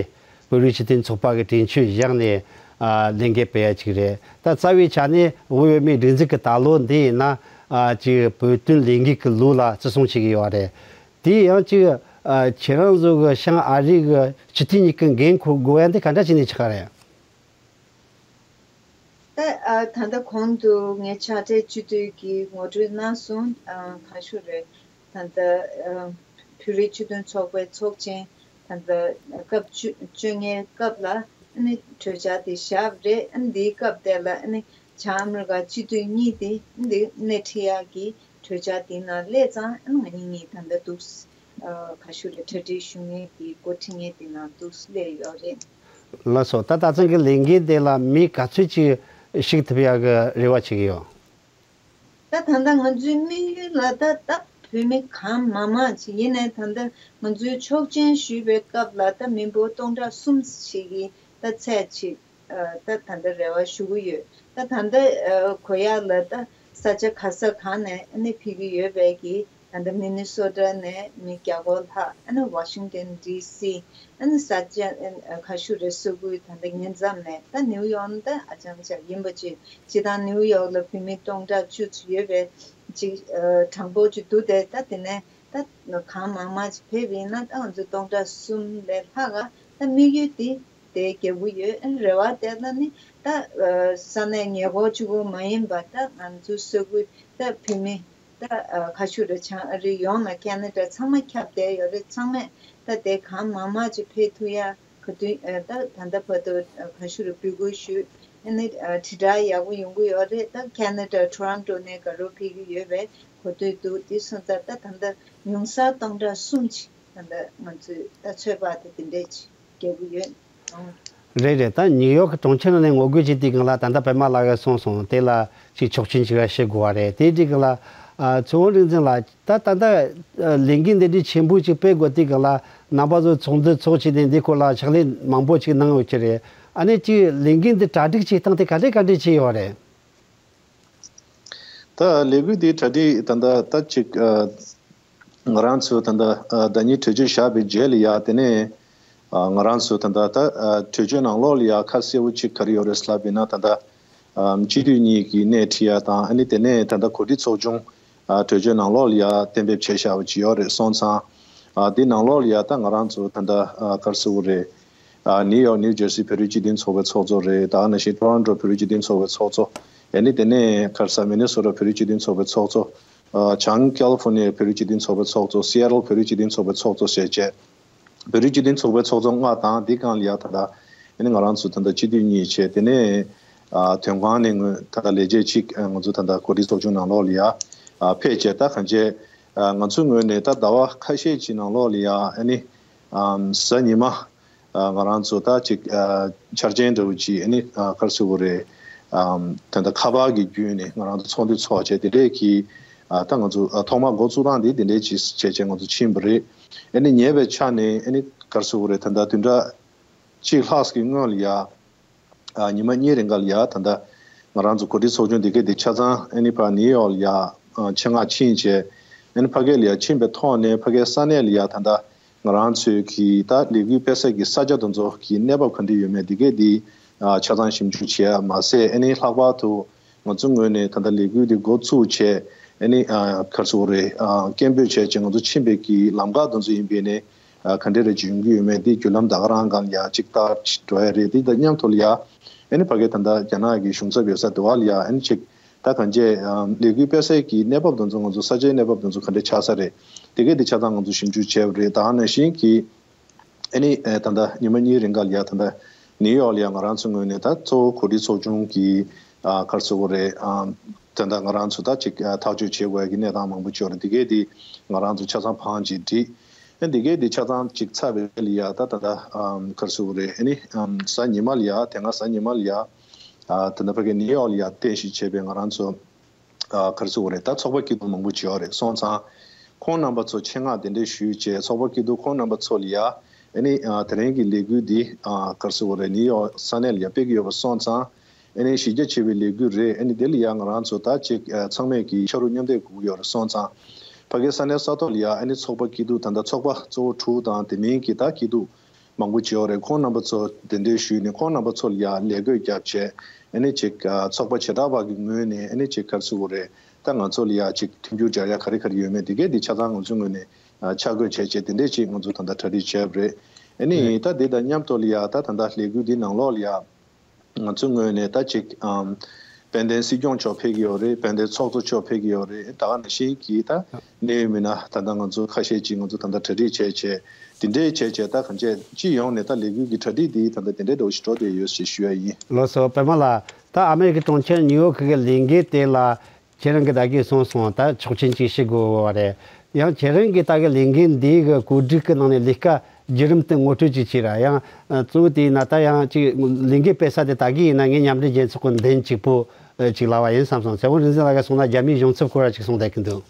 བོད་རིགས་སྤྱི་མཐུན་ཚོགས་པ་གི་གྲོས་ཆོད་བཞག་ནས་ཨ་ལས་འགུལ་སྤེལ་ཡ་ཅིག་རེད། ད་རྩ་བའི་ཆ་ནས་དབུས་བོད་མིའི་སྒྲིག་འཛུགས་ཀྱི་ད་ལོ་འདི་ཡིན་ན་ཨ་ཅིག་བོད་དོན་ལས་འགུལ་གྱི་ལོ་ལ་བརྩི་སྲུང་བྱེད་ཀྱི་ཡོད་རེད། དེ་ཡང་ཅིག་ཨ་ཁྱེད་རང་ཚོ་གི་བྱང་ཨ་རི་གི་སྤྱི་འཐུས་གཉིས་ཀྱི་འགན་འཁུར་དགོས་ཡ་འདི་ག་འདྲ་བྱས་ནས་ཆགས་རེད། ད་ཨ་ད་ལྟ་གོང་དུ་ངས་ཕྱག་སྦྲེལ་སྤྱི་འཐུས་ཀྱིས་ངོ་སྤྲོད་གནང་སོང་། ཨ་ག་ཞུ་རེད། ད་ལྟ་ཨ་བོད་རིགས་སྤྱི་མཐུན་ཚོགས་པའི་ཚོགས་ཆེན་ད་ལྟ་སྐབས་བཅོ་བཅོ་ལྔའི་སྐབས་ལ་ཨ་ནི་གྲོས་འཆར་དེ་བཞག་པ་རེད། ཨ་ནི་འདིའི་སྐབས་དེ་ལ་ཨ་ནི་བྱང་ཨ་མི་རི་ཀ་སྤྱི་འཐུས་གཉིས་དེ་འདི་སྣེ་ཁྲིད་ཡག་གི་གྲོས་འཆར་དེའི་ནང་སླེབས་ཙང་། ཨ་ནི་ང་གཉིས་གཉིས་ད་ལྟ་འདུག་ཨ་ག་ཞུ་རེད། གྲ་སྒྲིག་ཞུ་མཁན་གྱི་འགོ་ཁྲིད་མཁན་དེ་ནང་འདུག་སླེབས་ཡོད་རེད། ལགས་སོ། ད་ད་ཐེངས་ཀྱི་ལས་འགུལ་དེ་ལ་མི་ག་ཚོད་ཅིག་ཞུགས་ཐུབ་ཡག་གི་རེ་བ་བྱེད་ཀྱི་ཡོད། ད་ད་ལྟ་ང་ཚོའི་དམིགས་ཡུལ་ལ་ད་ད་བོད་མི་གང་མང་མང་ཅིག་ཡིན་ནའི། ད་ལྟ་ང་ཚོའི་ཆོག་མཆན་ཞུས་པའི་སྐབས་ལ་ད་མི་འབོར་སྟོང་ཕྲག་གསུམ་ཞིག་གི་ད་ཚད་ཅིག་ཨ་ད་ད་ལྟ་རེ་བ་ཞུ་གི་ཡོད། ད་ད་ལྟ་ཨ་གོ་ཡག་ལ་ད་ས་ཆ་ག་ས་གང་ནས་ཨ་ནི་ཕེབས་ཀྱི་ཡོད་པའི་གི་ ད་ལྟ་མི་ནི་སོ་ཊ་ནས་མི་བརྒྱ་སྐོར་ལྷག་ཨ་ནི་ཝ་ཤིང་ཏན་ཌི་སི་ཨ་ནི་ས་ཆ་ཨ་ཁ་ཤུ་རེ་སོ་དགུའི་ད་ལྟ་ཉེ་མཚམས་ནས་ད་ནིའུ་ཡོག་ནི་ད་ཨ་ཅང་ཅག་ཡིན་པ་ཅིག་སྤྱིར་བཏང་ནིའུ་ཡོག་ལ་བོད་མི་སྟོང་ཕྲག་བཅུ་ཙམ་ཡོད་པའི་ཅིག་གྲངས་འབོར་ཅིག་འདུག་སྟེ། ད་དེ་ནས་ད་གང་མང་མང་ཅིག་ཕེབས་ཡིན་ན་ད་ང་ཚོ་སྟོང་ཕྲག་གསུམ་ལས་ལྷག་ག་ད་དམིགས་ཡུལ་དེ་དེ་རྒྱག་གི་ཡོད། ཨ་ནི་རེ་བ་དེ་ལ་ནི་ད་ས་གནས་ཉེ་འཁོར་གཅིག་པོ་མ་ཡིན་པ་ད་ང་ཚོ་ས་ཁུལ་ད་བོད་མི་ད་ཁ་ཤུ་རེ་བྱང་ཨ་རི་ཡོངས་ལ་ཁེ་ན་ཌ་ཚང་མ་ཁྱབ་བསྡད་ཡོད་རེད། ཚང་མས་ད་དེ་གང་མང་མང་ཅིག་ཕེབས་ཐུབ་ཡ་ག་དུས་ད་ད་ལྟ་བར་དུ་ཁ་ཤུ་རེ་འབོད་སྐུལ་ཞུས། ཨ་ནི་དྲིལ་བསྒྲགས་ཡག་པོ་ཡོང་གི་ཡོད་རེད། ད་ཁེ་ན་ཌ་ཊོ་རོན་ཊོ་ནས་དགའ་རབ་ཕེབས་ཀྱི་ཡོད་པའི་གོ་ཐོས་འདུག་དེ་སོང་ཙང་ད་ད་ལྟ་ཉུང་མཐར་སྟོང་ཕྲག་གསུམ་ཅིག་ད་ལྟ་ང་ཚོས་ད་ཚོད་དཔག་དེ་དེ་འདྲས་ཅིག་རྒྱག་གི་ཡོད། ཨང་། རེད་རེད། ད་ཉིའུ་ཡོག་གི་གྲོང་ཁྱེར་ནང་ནས་ངོ་རྒོལ་བྱེད་དུས་སྒང་ལ་ད་ལྟ་པད་མ་ལགས་ཀྱིས་གསུངས་སོང་། དེ་ལ་ཅིག་ཆོག་མཆན་ཅིག་ར་ཞུ་དགོས་པ་རེད། དེའི་དུས་སྒང་ལ་ཨ་ཚེ་དབང་རིག་འཛིན་ལགས། ད་ད་ལྟ་ཨ་ལས་འགུལ་འདི་འདྲའི་ཆེན་པོ་ཅིག་སྤེལ་དགོས་དུས་སྒང་ལ་རྣམ་པ་ཚོ་ཚོགས་འདུ་ཚོགས་བྱས་ནས་འདི་སྐོར་ལ་ཕྱག་ལས་མང་པོ་ཅིག་གནང་ཡོད་ཀྱི་རེད། ཨ་ནི་ཅིག་ལས་འགུལ་འདི་གྲ་སྒྲིག་བྱེད་སྟངས་དེ་ག་འདྲས་ག་འདྲས་བྱས་ཡོད་རེད། ད་ལས་འགུལ་འདི་གྲ་སྒྲིག་ད་ལྟ་ད་ཅིག་ཨ་ང་རང་ཚོ་ད་ལྟ་ཨ་ཟླ་ཉིན་གྲོས་ཆོད་བཞག་པའི་རྗེས་ལ་ཡ་དེ་ནས་ཨ་ང་རང་ཚོ་ད་ལྟ་ད་ཨ་གྲོས་ཆོད་ནང་ལོགས་ལ་ཡ་ཁ་གསལ་པོ་ཅིག་ག་རེ་ཡོད་རེད་ལབ་ཡིན་ན། ད་ལྟ་ཨ་སྤྱི་འཐུས་གཉིས་ཀྱི་སྣེ་ཁྲིད་ཡ་དང་། ཨ་ནི་དེ་ནས་ད་ལྟ་གོ་སྒྲིག་ཚོགས་ཆུང་ཨ་གྲོས་ཆོད་ནང་ལོགས་ལ་ཡ་གཏན་འབེབས་བྱས་བཞག་པ་ཅིག་ཡོད་རེད། སོང་ཙང་ཨ་དེ་ནང་ལོགས་ལ་ཡ་ད་ང་རང་ཚོ་ད་ལྟ་ཨ་ག་རེ་ཟེར་དགོས་རེད། ཨ་ནིའུ་ཡོག་ནིའུ་ཇར་སི་བོད་རིགས་སྤྱི་མཐུན་ཚོགས་པའི་ཚོགས་གཙོ་རེད། ད་ག་ནང་བཞིན་ཊོ་རོན་ཊོ་བོད་རིགས་སྤྱི་མཐུན་ཚོགས་པའི་ཚོགས་གཙོ། ཨ་ནི་དེ་ནས་ག་རེ་ཟེར་མི་ནི་སོ་ཊ་བོད་རིགས་སྤྱི་མཐུན་ཚོགས་པའི་ཚོགས་གཙོ། ཨ་བྱང་ཀ་ལི་ཧྥོ་ནི་ཡ་བོད་རིགས་སྤྱི་མཐུན་ཚོགས་པའི་ཚོགས་གཙོ། སི་ཨེ་ཊལ་བོད་རིགས་སྤྱི་མཐུན་ཚོགས་པའི་ཚོགས་གཙོ་བཅས་བྱས། བོད་རིགས་སྤྱི་མཐུན་ཚོགས་པའི་ཚོགས་གཙོ་ལྔ་དང་། འདི་སྒང་ལ་ཡ་ད་ལྟ་ཨ་ནི་ང་རང་ཚོ་ད་ལྟ་སྤྱི་འཐུས་གཉིས་བྱས། དེ་ནས་ཨ་དོན་ཁང་ནས་ངོས་ད་ལྟ་ལས་བྱེད་གཅིག་ཨ་ང་ཚོ་ད་ལྟ་གོ་སྒྲིག་ཚོགས་ཆུང་ནང་ལོགས་ལ་ཡ་ཨ་ཕེབས་བྱས། ད་གང་བྱས་ཨ་ང་ཚོའི་ངོས་ནས་ད་ཟླ་བ་ཁ་ཤས་ཀྱི་ནང་ལོགས་ལ་ཡ་ཨ་ནི་ཨམ་གཟའ་ཉི་མ་ཨ་ང་རང་ཚོ་ད་ཅིག་ཨ་འཆར་ཅན་འདྲ་བོ་ཅིག་ཨ་ནི་ཨ་ག་རེ་ཟེར་དགོས་རེད། ཨམ་ད་ལྟ་ཁ་པར་གྱི་བརྒྱུད་ནས་ང་རང་ཚོ་ཚོགས་འདུ་ཚོགས་བྱས། དེ་འདྲས་ཀྱི་ཨ་ད་ང་ཚོ་ཨ་ཐོག་མར་འགོ་བཙུགས་སྟངས་འདི་དེ་འདྲས་ཅིག་བྱས་བྱས་ང་ཚོ་ཕྱིན་པ་རེད། ཨ་ནི་ཉེ་བའི་ཆ་ནས་ཨ་ནི་ག་རེ་ཟེར་དགོས་རེད། ད་ལྟ་བདུན་ཕྲག་གཅིག་ལྷག་གི་སྔོན་ལ་ཡ་ཨ་ཉི་མ་གཉིས་རིང་ག་ལ་ཡ་ད་ལྟ་ང་རང་ཚོ་གོ་སྒྲིག་ཚོགས་ཆུང་འདི་གས་འདི་ཆ་ཚང་ཨ་ནི་ཕར་ནིའུ་ཡོག་ལ་ཡ་ཨ་ཆེད་མངགས་ཕྱིན་བྱས། ཨ་ནི་ཕ་གི་ལ་ཡ་ཕྱིན་པའི་ཐོག་ནས་ཕ་གིའི་ས་གནས་ལ་ཡ་ད་ལྟ་ང་རང་ཚོའི་གི་ད་ལས་འགུལ་སྤེལ་ས་གི་ས་ཆ་དེ་ཚོ་གི་གནས་བབ་ག་འདྲ་ཡོད་མེད་འདི་གས་འདི་ཨ་ཆ་ཚང་ཞིབ་འཇུག་བྱས་མ་ཟད། ཨ་ནི་ལྷག་པར་དུ་ང་ཚོ་ངོས་ནས་ད་ལྟ་ལས་འགུལ་འདི་འགོ་ཚུགས་བྱས། ཨ་ནི་ཨ་ག་རེ་ཟེར་དགོས་རེད། ཨ་སྐད་འབོད་བྱས་བྱས་ང་ཚོ་ཕྱིན་པའི་གི་ལམ་ཁ་དེ་ཚོ་ཡིན་པས་ནས་ཨ་ག་འདྲ་རེ་ཅིག་ཡོང་གི་ཡོད་མེད་འདི་བརྒྱུད་ལམ་ད་ག་རང་སྒང་ལ་ཡ་ཅིག་ལྟ་འགྲོ་ཡ་རེད། འདི་དང་མཉམ་དུ་ལ་ཡ་ཨ་ནི་ཕ་གི་ད་ལྟ་རྒྱ་ནག་གི་གཞུང་ཚབ་ཡོད་ས་དེ་བ་ལ་ཡ་ཨ་ནི་ཅིག་ད་གང་བྱས་ཨ་ལས་འགུལ་སྤེལ་སའི་གི་གནས་བབ་དེ་ཚོ་ང་ཚོ་ས་ཆའི་གནས་བབ་དེ་ཚོ་ག་འདྲ་ཆགས་ས་རེད། དེ་གས་དེ་ཆ་ཚང་ང་ཚོ་ཞིབ་འཇུག་བྱས་པ་རེད། ད་ག་ནང་བཞིན་གི་ཨ་ནི་ཨ་ད་ལྟ་ཉི་མ་གཉིས་རིང་ག་ལ་ཡ་ད་ལྟ་ནིའུ་ཡོག་ལ་ཡ་ང་རང་ཚོའི་ངོས་ནས་ད་གཙོ་བོ་གོ་སྒྲིག་ཚོགས་ཆུང་གི་ཨ་ག་རེ་ཟེར་དགོས་རེད། ཨ་ད་ལྟ་ང་རང་ཚོ་ད་ཅིག་ཨ་ཐག་གཅོད་བྱེད་དགོས་ཡ་གི་གནས་སྟངས་མང་པོ་ཅིག་ཡོད་རེད། འདི་གས་འདི་ང་རང་ཚོ་ཆ་ཚང་བང་ཅིག་བསྒྲིགས། ཨ་འདི་གས་འདི་ཆ་ཚང་ཅིག་ཚར་བའི་ལ་ཡ་ད་ད་ལྟ་ཨ་ག་རེ་ཟེར་དགོས་རེད། ཨ་ནི་ཨ་གཟའ་ཉི་མ་ལ་ཡ་དེ་སྔ་གཟའ་ཉི་མ་ལ་ཡ་ཨ་ད་ལྟ་ཕ་གི་ནིའུ་ཡོག་ལ་ཡ་རྟེན་གཞི་བྱས་པའི་ང་རང་ཚོ་ཨ་ག་རེ་ཟེར་དགོས་རེད། ད་ཚོགས་པ་སྐྱིད་སྡུག་མང་པོ་ཅིག་ཡོད་རེད། སོང་ཙང་ཁོང་རྣམ་པ་ཚོ་ཆེད་མངགས་གདན་འདྲེན་ཞུས་བྱས། ཚོགས་པ་སྐྱིད་སྡུག་ཁོང་རྣམ་པ་ཚོ་ལ་ཡ་ཨ་ནི་ཨ་དེ་རིང་གི་ལས་འགུལ་འདི་ཨ་ག་རེ་ཟེར་དགོས་རེད། ནིའུ་ཡོག་ས་གནས་ལ་ཡ་སྤེལ་གྱི་ཡོད་པ་སོང་ཙང་། ཨ་ནི་གཞི་རྒྱ་ཆེ་བའི་ལས་འགུལ་རེད། ཨ་ནི་དེ་ལ་ཡ་ང་རང་ཚོ་ད་ཅིག་ཨ་ཚང་མས་ཀྱི་ཕྱག་རོགས་མཉམ་འདེགས་དགོས་ཀྱི་ཡོད་རེད། སོང་ཙང་ཕ་གི་ས་གནས་ས་ཐོག་ལ་ཡ་ཨ་ནི་ཚོགས་པ་སྐྱིད་སྡུག་ད་ལྟ་ཚོགས་པ་གཙོ་བོ་དྲུག་དང་དེ་མིན་གྱི་ད་སྐྱིད་སྡུག་མང་པོ་བྱེད་ཡོད་རེད། ཁོང་རྣམ་པ་ཚོ་གདན་འདྲེན་ཞུས་ནས་ཁོང་རྣམ་པ་ཚོ་ལ་ཡ་ལས་བགོས་བརྒྱབ་བྱས། ཨ་ནི་ཅིག་ཨ་ཚོགས་པ་བྱེ་བྲག་པ་གི་ངོས་ནས་ཨ་ནི་ཅིག་ག་རེ་ཟེར་དགོས་རེད། ད་ང་ཚོ་ལ་ཡ་ཅིག་མཐུན་འགྱུར་སྦྱར་ཡ་ག་རེ་ག་རེ་ཡོད་མེད་དེ་གས་དེ་ཆ་ཚང་ང་ཚོའི་ངོས་ནས་ཨ་ཆ་བགོས་བྱས་བྱས་དེ་འདྲས་ཅིག་ང་ཚོ་ད་ལྟ་གྲ་སྒྲིག་བྱས་པ་རེད། ཨ་ནི་ད་དེ་དང་མཉམ་དུ་ལ་ཡ་ད་ད་ལྟ་ལས་འགུལ་འདི་ནང་ལོགས་ལ་ཡ་ང་ཚོའི་ངོས་ནས་ད་ཅིག་ཨམ་དཔལ་ལྡན་སྲིད་སྐྱོང་མཆོག་ཕེབས་ཀྱི་ཡོད་རེད། དཔལ་ལྡན་ཚོགས་གཙོ་མཆོག་ཕེབས་ཀྱི་ཡོད་རེད། ད་ག་ནང་བཞིན་གྱི་ད་གནད་ཡོད་མི་སྣ་ད་ལྟ་ང་ཚོ་ཁ་ཤས་ཅིག་ང་ཚོ་ད་ལྟ་གྲ་སྒྲིག་བྱས་བྱས་དེ་འདྲས་བྱས་བྱས། ད་གང་བྱས་སྤྱི་ཡོངས་ནས་ད་ལས་འགུལ་གྱི་གྲ་སྒྲིག་འདི་ད་ལྟ་དེ་འདྲས་འདྲ་བོ་ཞིག་འགྲོ་བསྡད་ཡོད་ཞེས་ཞུ་ཡ་ཡིན། ལགས་སོ། པད་མ་ལགས། ད་ཨ་མེ་རི་ཀའི་གྲོང་ཁྱེར་ནིའུ་ཡོག་གི་ལས་འགུལ་དེ་ལ་ཁྱེད་རང་གིས་ད་གིན་གསུངས་སོང་། ད་ཆོག་མཆན་ཅིག་ཞུ་དགོས་པ་རེད། ཡང་ཁྱེད་རང་གིས་ད་གི་ལས་འགུལ་འདིའི་གི་གོ་སྒྲིག་གི་ནང་ནས་ལས་ཀ་བརྒྱུད་རིམ་དེ་ངོ་སྤྲོད་ཅིག་བྱས་ར། ཡང་གཙོ་བོ་དེ་ཡིན་ན་ད་ཡང་ཅིག་ལས་འགུལ་སྤེལ་ས་དེ་ད་གི་ཡིན་ན་ངའི་མཉམ་འབྲེལ་རྒྱལ་ཚོགས་ཀྱི་མདུན་གཅིག་པོ་ཅིག་ལབ་པ་ཡིན་བསམ་སོང་། ཚེ་དབང་རིག་འཛིན་ལགས་ཀྱིས་གསུངས་ན་རྒྱ་མིའི་གཞུང་ཚབ་སྐོར་ར་ཅིག་གསུངས་བསྡད་ཀྱི་འདུག་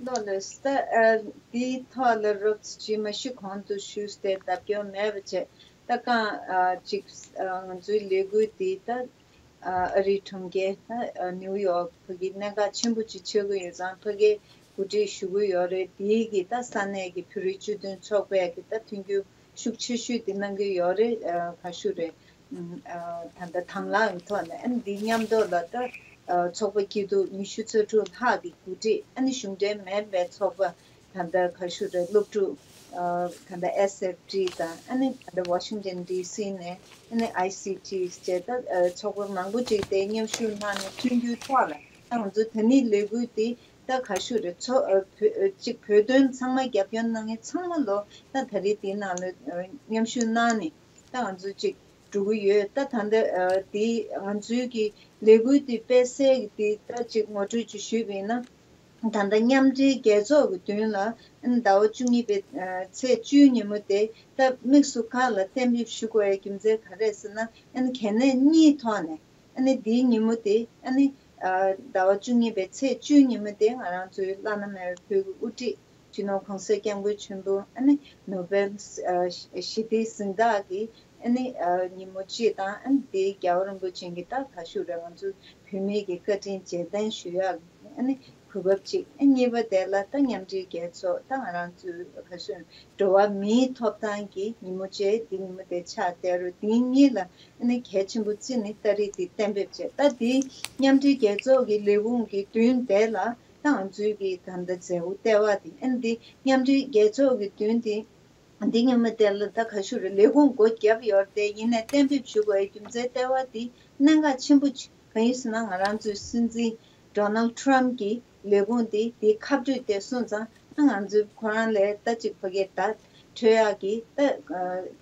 ལགས་ལགས། ད་ཨ་དེའི་ཐོག་ལ་རོབ་ཙམ་ཅིག་མ་གཞི་གོང་དུ་ཞུས་ཏེ་ལྡབ་སྐྱོར་མེད་པ་བྱས། ད་གང་ཨ་ཅིག་ཨ་ང་ཚོའི་ལས་འགུལ་འདི་ད་ཨ་ཨ་རིའི་གྲོང་ཁྱེར་ད་ཨ་ནིའུ་ཡོག་ཕ་གི་གནད་འགག་ཆེན་པོ་ཅིག་ཆགས་ཀྱི་ཡོད་ཙང་། ཕ་གི་ གོ་སྒྲིག་ཞུ་གི་ཡོད་རེད། དེའི་གི་ད་ས་གནས་ཀྱི་བོད་རིགས་སྤྱི་མཐུན་ཚོགས་པས་གི་ད་མཐུན་འགྱུར་ཤུགས་ཆེ་ཤོས་དེ་གནང་གི་ཡོད་རེད། ཨ་ག་ཞུ་རེད། ཨ་ད་ལྟ་དང་བླངས་ཀྱི་ཐོག་ནས་ཨ་ནི་འདི་མཉམ་དུ་ལ་ད་ཨ་ཚོགས་པ་སྐྱིད་སྡུག་ཉི་ཤུ་རྩ་དྲུག་ལྷག་གི་གོ་སྒྲིག་ཨ་ནི་གཞུང་འབྲེལ་མིན་པའི་ཚོགས་པ་ད་ལྟ་ག་ཞུ་རེད། སློབ་ཕྲུག་ཨ་ད་ལྟ་ཨེས་ཨེཕ་ཊི་དང་ཨ་ནི་ད་ལྟ་ཝ་ཤིང་ཊོན་ཌི་སི་ནས་ཨ་ནི་ཨའི་སི་ཊི་བཅས་ད་ཨ་ཚོགས་པ་མང་པོ་ཅིག་དེ་མཉམ་ཞུགས་གནང་ནས་མཐུན་འགྱུར་ཐོག་ལ་ད་ང་ཚོ་ད་ནི་ལས་འགུལ་འདི་ད་ག་ཞུ་རེད། ཚོ་ཨ་བོད་ཨ་གཅིག་བོད་དོན་ཚང་མ་རྒྱབ་སྐྱོར་གནང་མཁན་ཚང་མ་ལོ་ད་ད་རེས་འདི་ནང་ལ་ཨ་མཉམ་ཞུགས་གནང་ནས་ད་ང་ཚོ་གཅིག་འགྲོ་གི་ཡོད། ད་ད་ལྟ་ཨ་འདི་ང་ཚོའི་གི་ལས་འགུལ་འདི་སྤེལ་སའི་གི་འདི་ད་གཅིག་ངོ་སྤྲོད་ཅིག་ཞུས་པ་ཡིན་ན། ད་ལྟ་མཉམ་འབྲེལ་རྒྱལ་ཚོགས་ཀྱི་མདུན་ལ་ཟླ་བ་བཅུ་གཉིས་པའི་ཚེས་བཅུའི་ཉིན་མོ་དེ་ད་དམིགས་སུ་བཀར་ལ་གཏན་འབེབས་ཞུ་དགོས་ཡའི་རྒྱུ་མཚན་ག་རེ་ཟེར་ན། གལ་གནད་གཉིས་ཐོག་ནས་འདིའི་ཉིན་མོ་དེ་ཟླ་བ་བཅུ་གཉིས་པའི་ཚེས་བཅུའི་ཉིན་མོ་དེ་ང་རང་ཚོའི་བླ་ན་མེད་པའི་བོད་ཀྱི་དབུ་ཁྲིད་སྤྱི་ནོར་༸གོང་ས་༸སྐྱབས་མགོན་ཆེན་པོ་ནོ་བེལ་ཞི་བདེའི་གཟེངས་རྟགས་ཀྱི་ཨ་ནི་ཨ་ཉིན་མོ་གཅིག་དང་། ཨ་ནི་དེའི་རྒྱལ་བ་རིན་པོ་ཆེ་གི་ད་ག་ཞུ་རེད། ང་ཚོ་བོད་མི་གི་བཀའ་དྲིན་རྗེས་དྲན་ཞུ་ཡག་ཨ་ནི་གོ་སྐབས་གཅིག་ཨ་གཉིས་པ་དེ་ལ་ད་མཉམ་འབྲེལ་རྒྱལ་ཚོགས་ད་ང་རང་ཚོའི་ག་ཞུ་འགྲོ་བ་མིའི་ཐོབ་ཐང་གི་ཉིན་མོ་བཅས་དེ་ཉིན་མོ་དེ་ཆགས་བསྡད་རུང་། དེ་གཉིས་ལ་ཨ་ནི་གལ་ཆེན་པོ་བརྩིས་ནས་ད་རེས་དེ་གཏན་འབེབས་བྱས། ད་དེ་མཉམ་འབྲེལ་རྒྱལ་ཚོགས་ཀྱི་ལས་ཁུངས་ཀྱི་མདུན་དེ་ལ་ད་ང་ཚོའི་གི་ད་ལྟ་མཛད་སྒོ་ལྟེ་བ་དེ་ཨ་ནི་དེ་མཉམ་འབྲེལ་རྒྱལ་ཚོགས་ཀྱི་མདུན་དེ། འདི་ཉིན་མོ་དེ་ལ་ད་ག་ཞུ་རེད། ལས་ཁུངས་སྒོ་བརྒྱབ་ཡོད་རེད་དེ། ཡིན་ནའི་གཏན་འབེབས་ཞུ་དགོས་ཡའི་རྒྱུ་མཚན་ལྟེ་བ་འདི་གནད་འགག་ཆེན་པོ་ཅིག་གང་ཡིན་ཟེར་ན། ང་རང་ཚོའི་སྲིད་འཛིན་ཌོ་ནལ་ཊམ་གྱི་ལས་ཁུངས་འདི་འདི་ཁ་སྤྲོད་དེ་སོང་ཙང་། ད་ང་ཚོའི་ཁོ་རང་ལ་ད་ཅིག་ཕ་གིར་བརྡ་འཕྲོད་ཡག་གི་ད་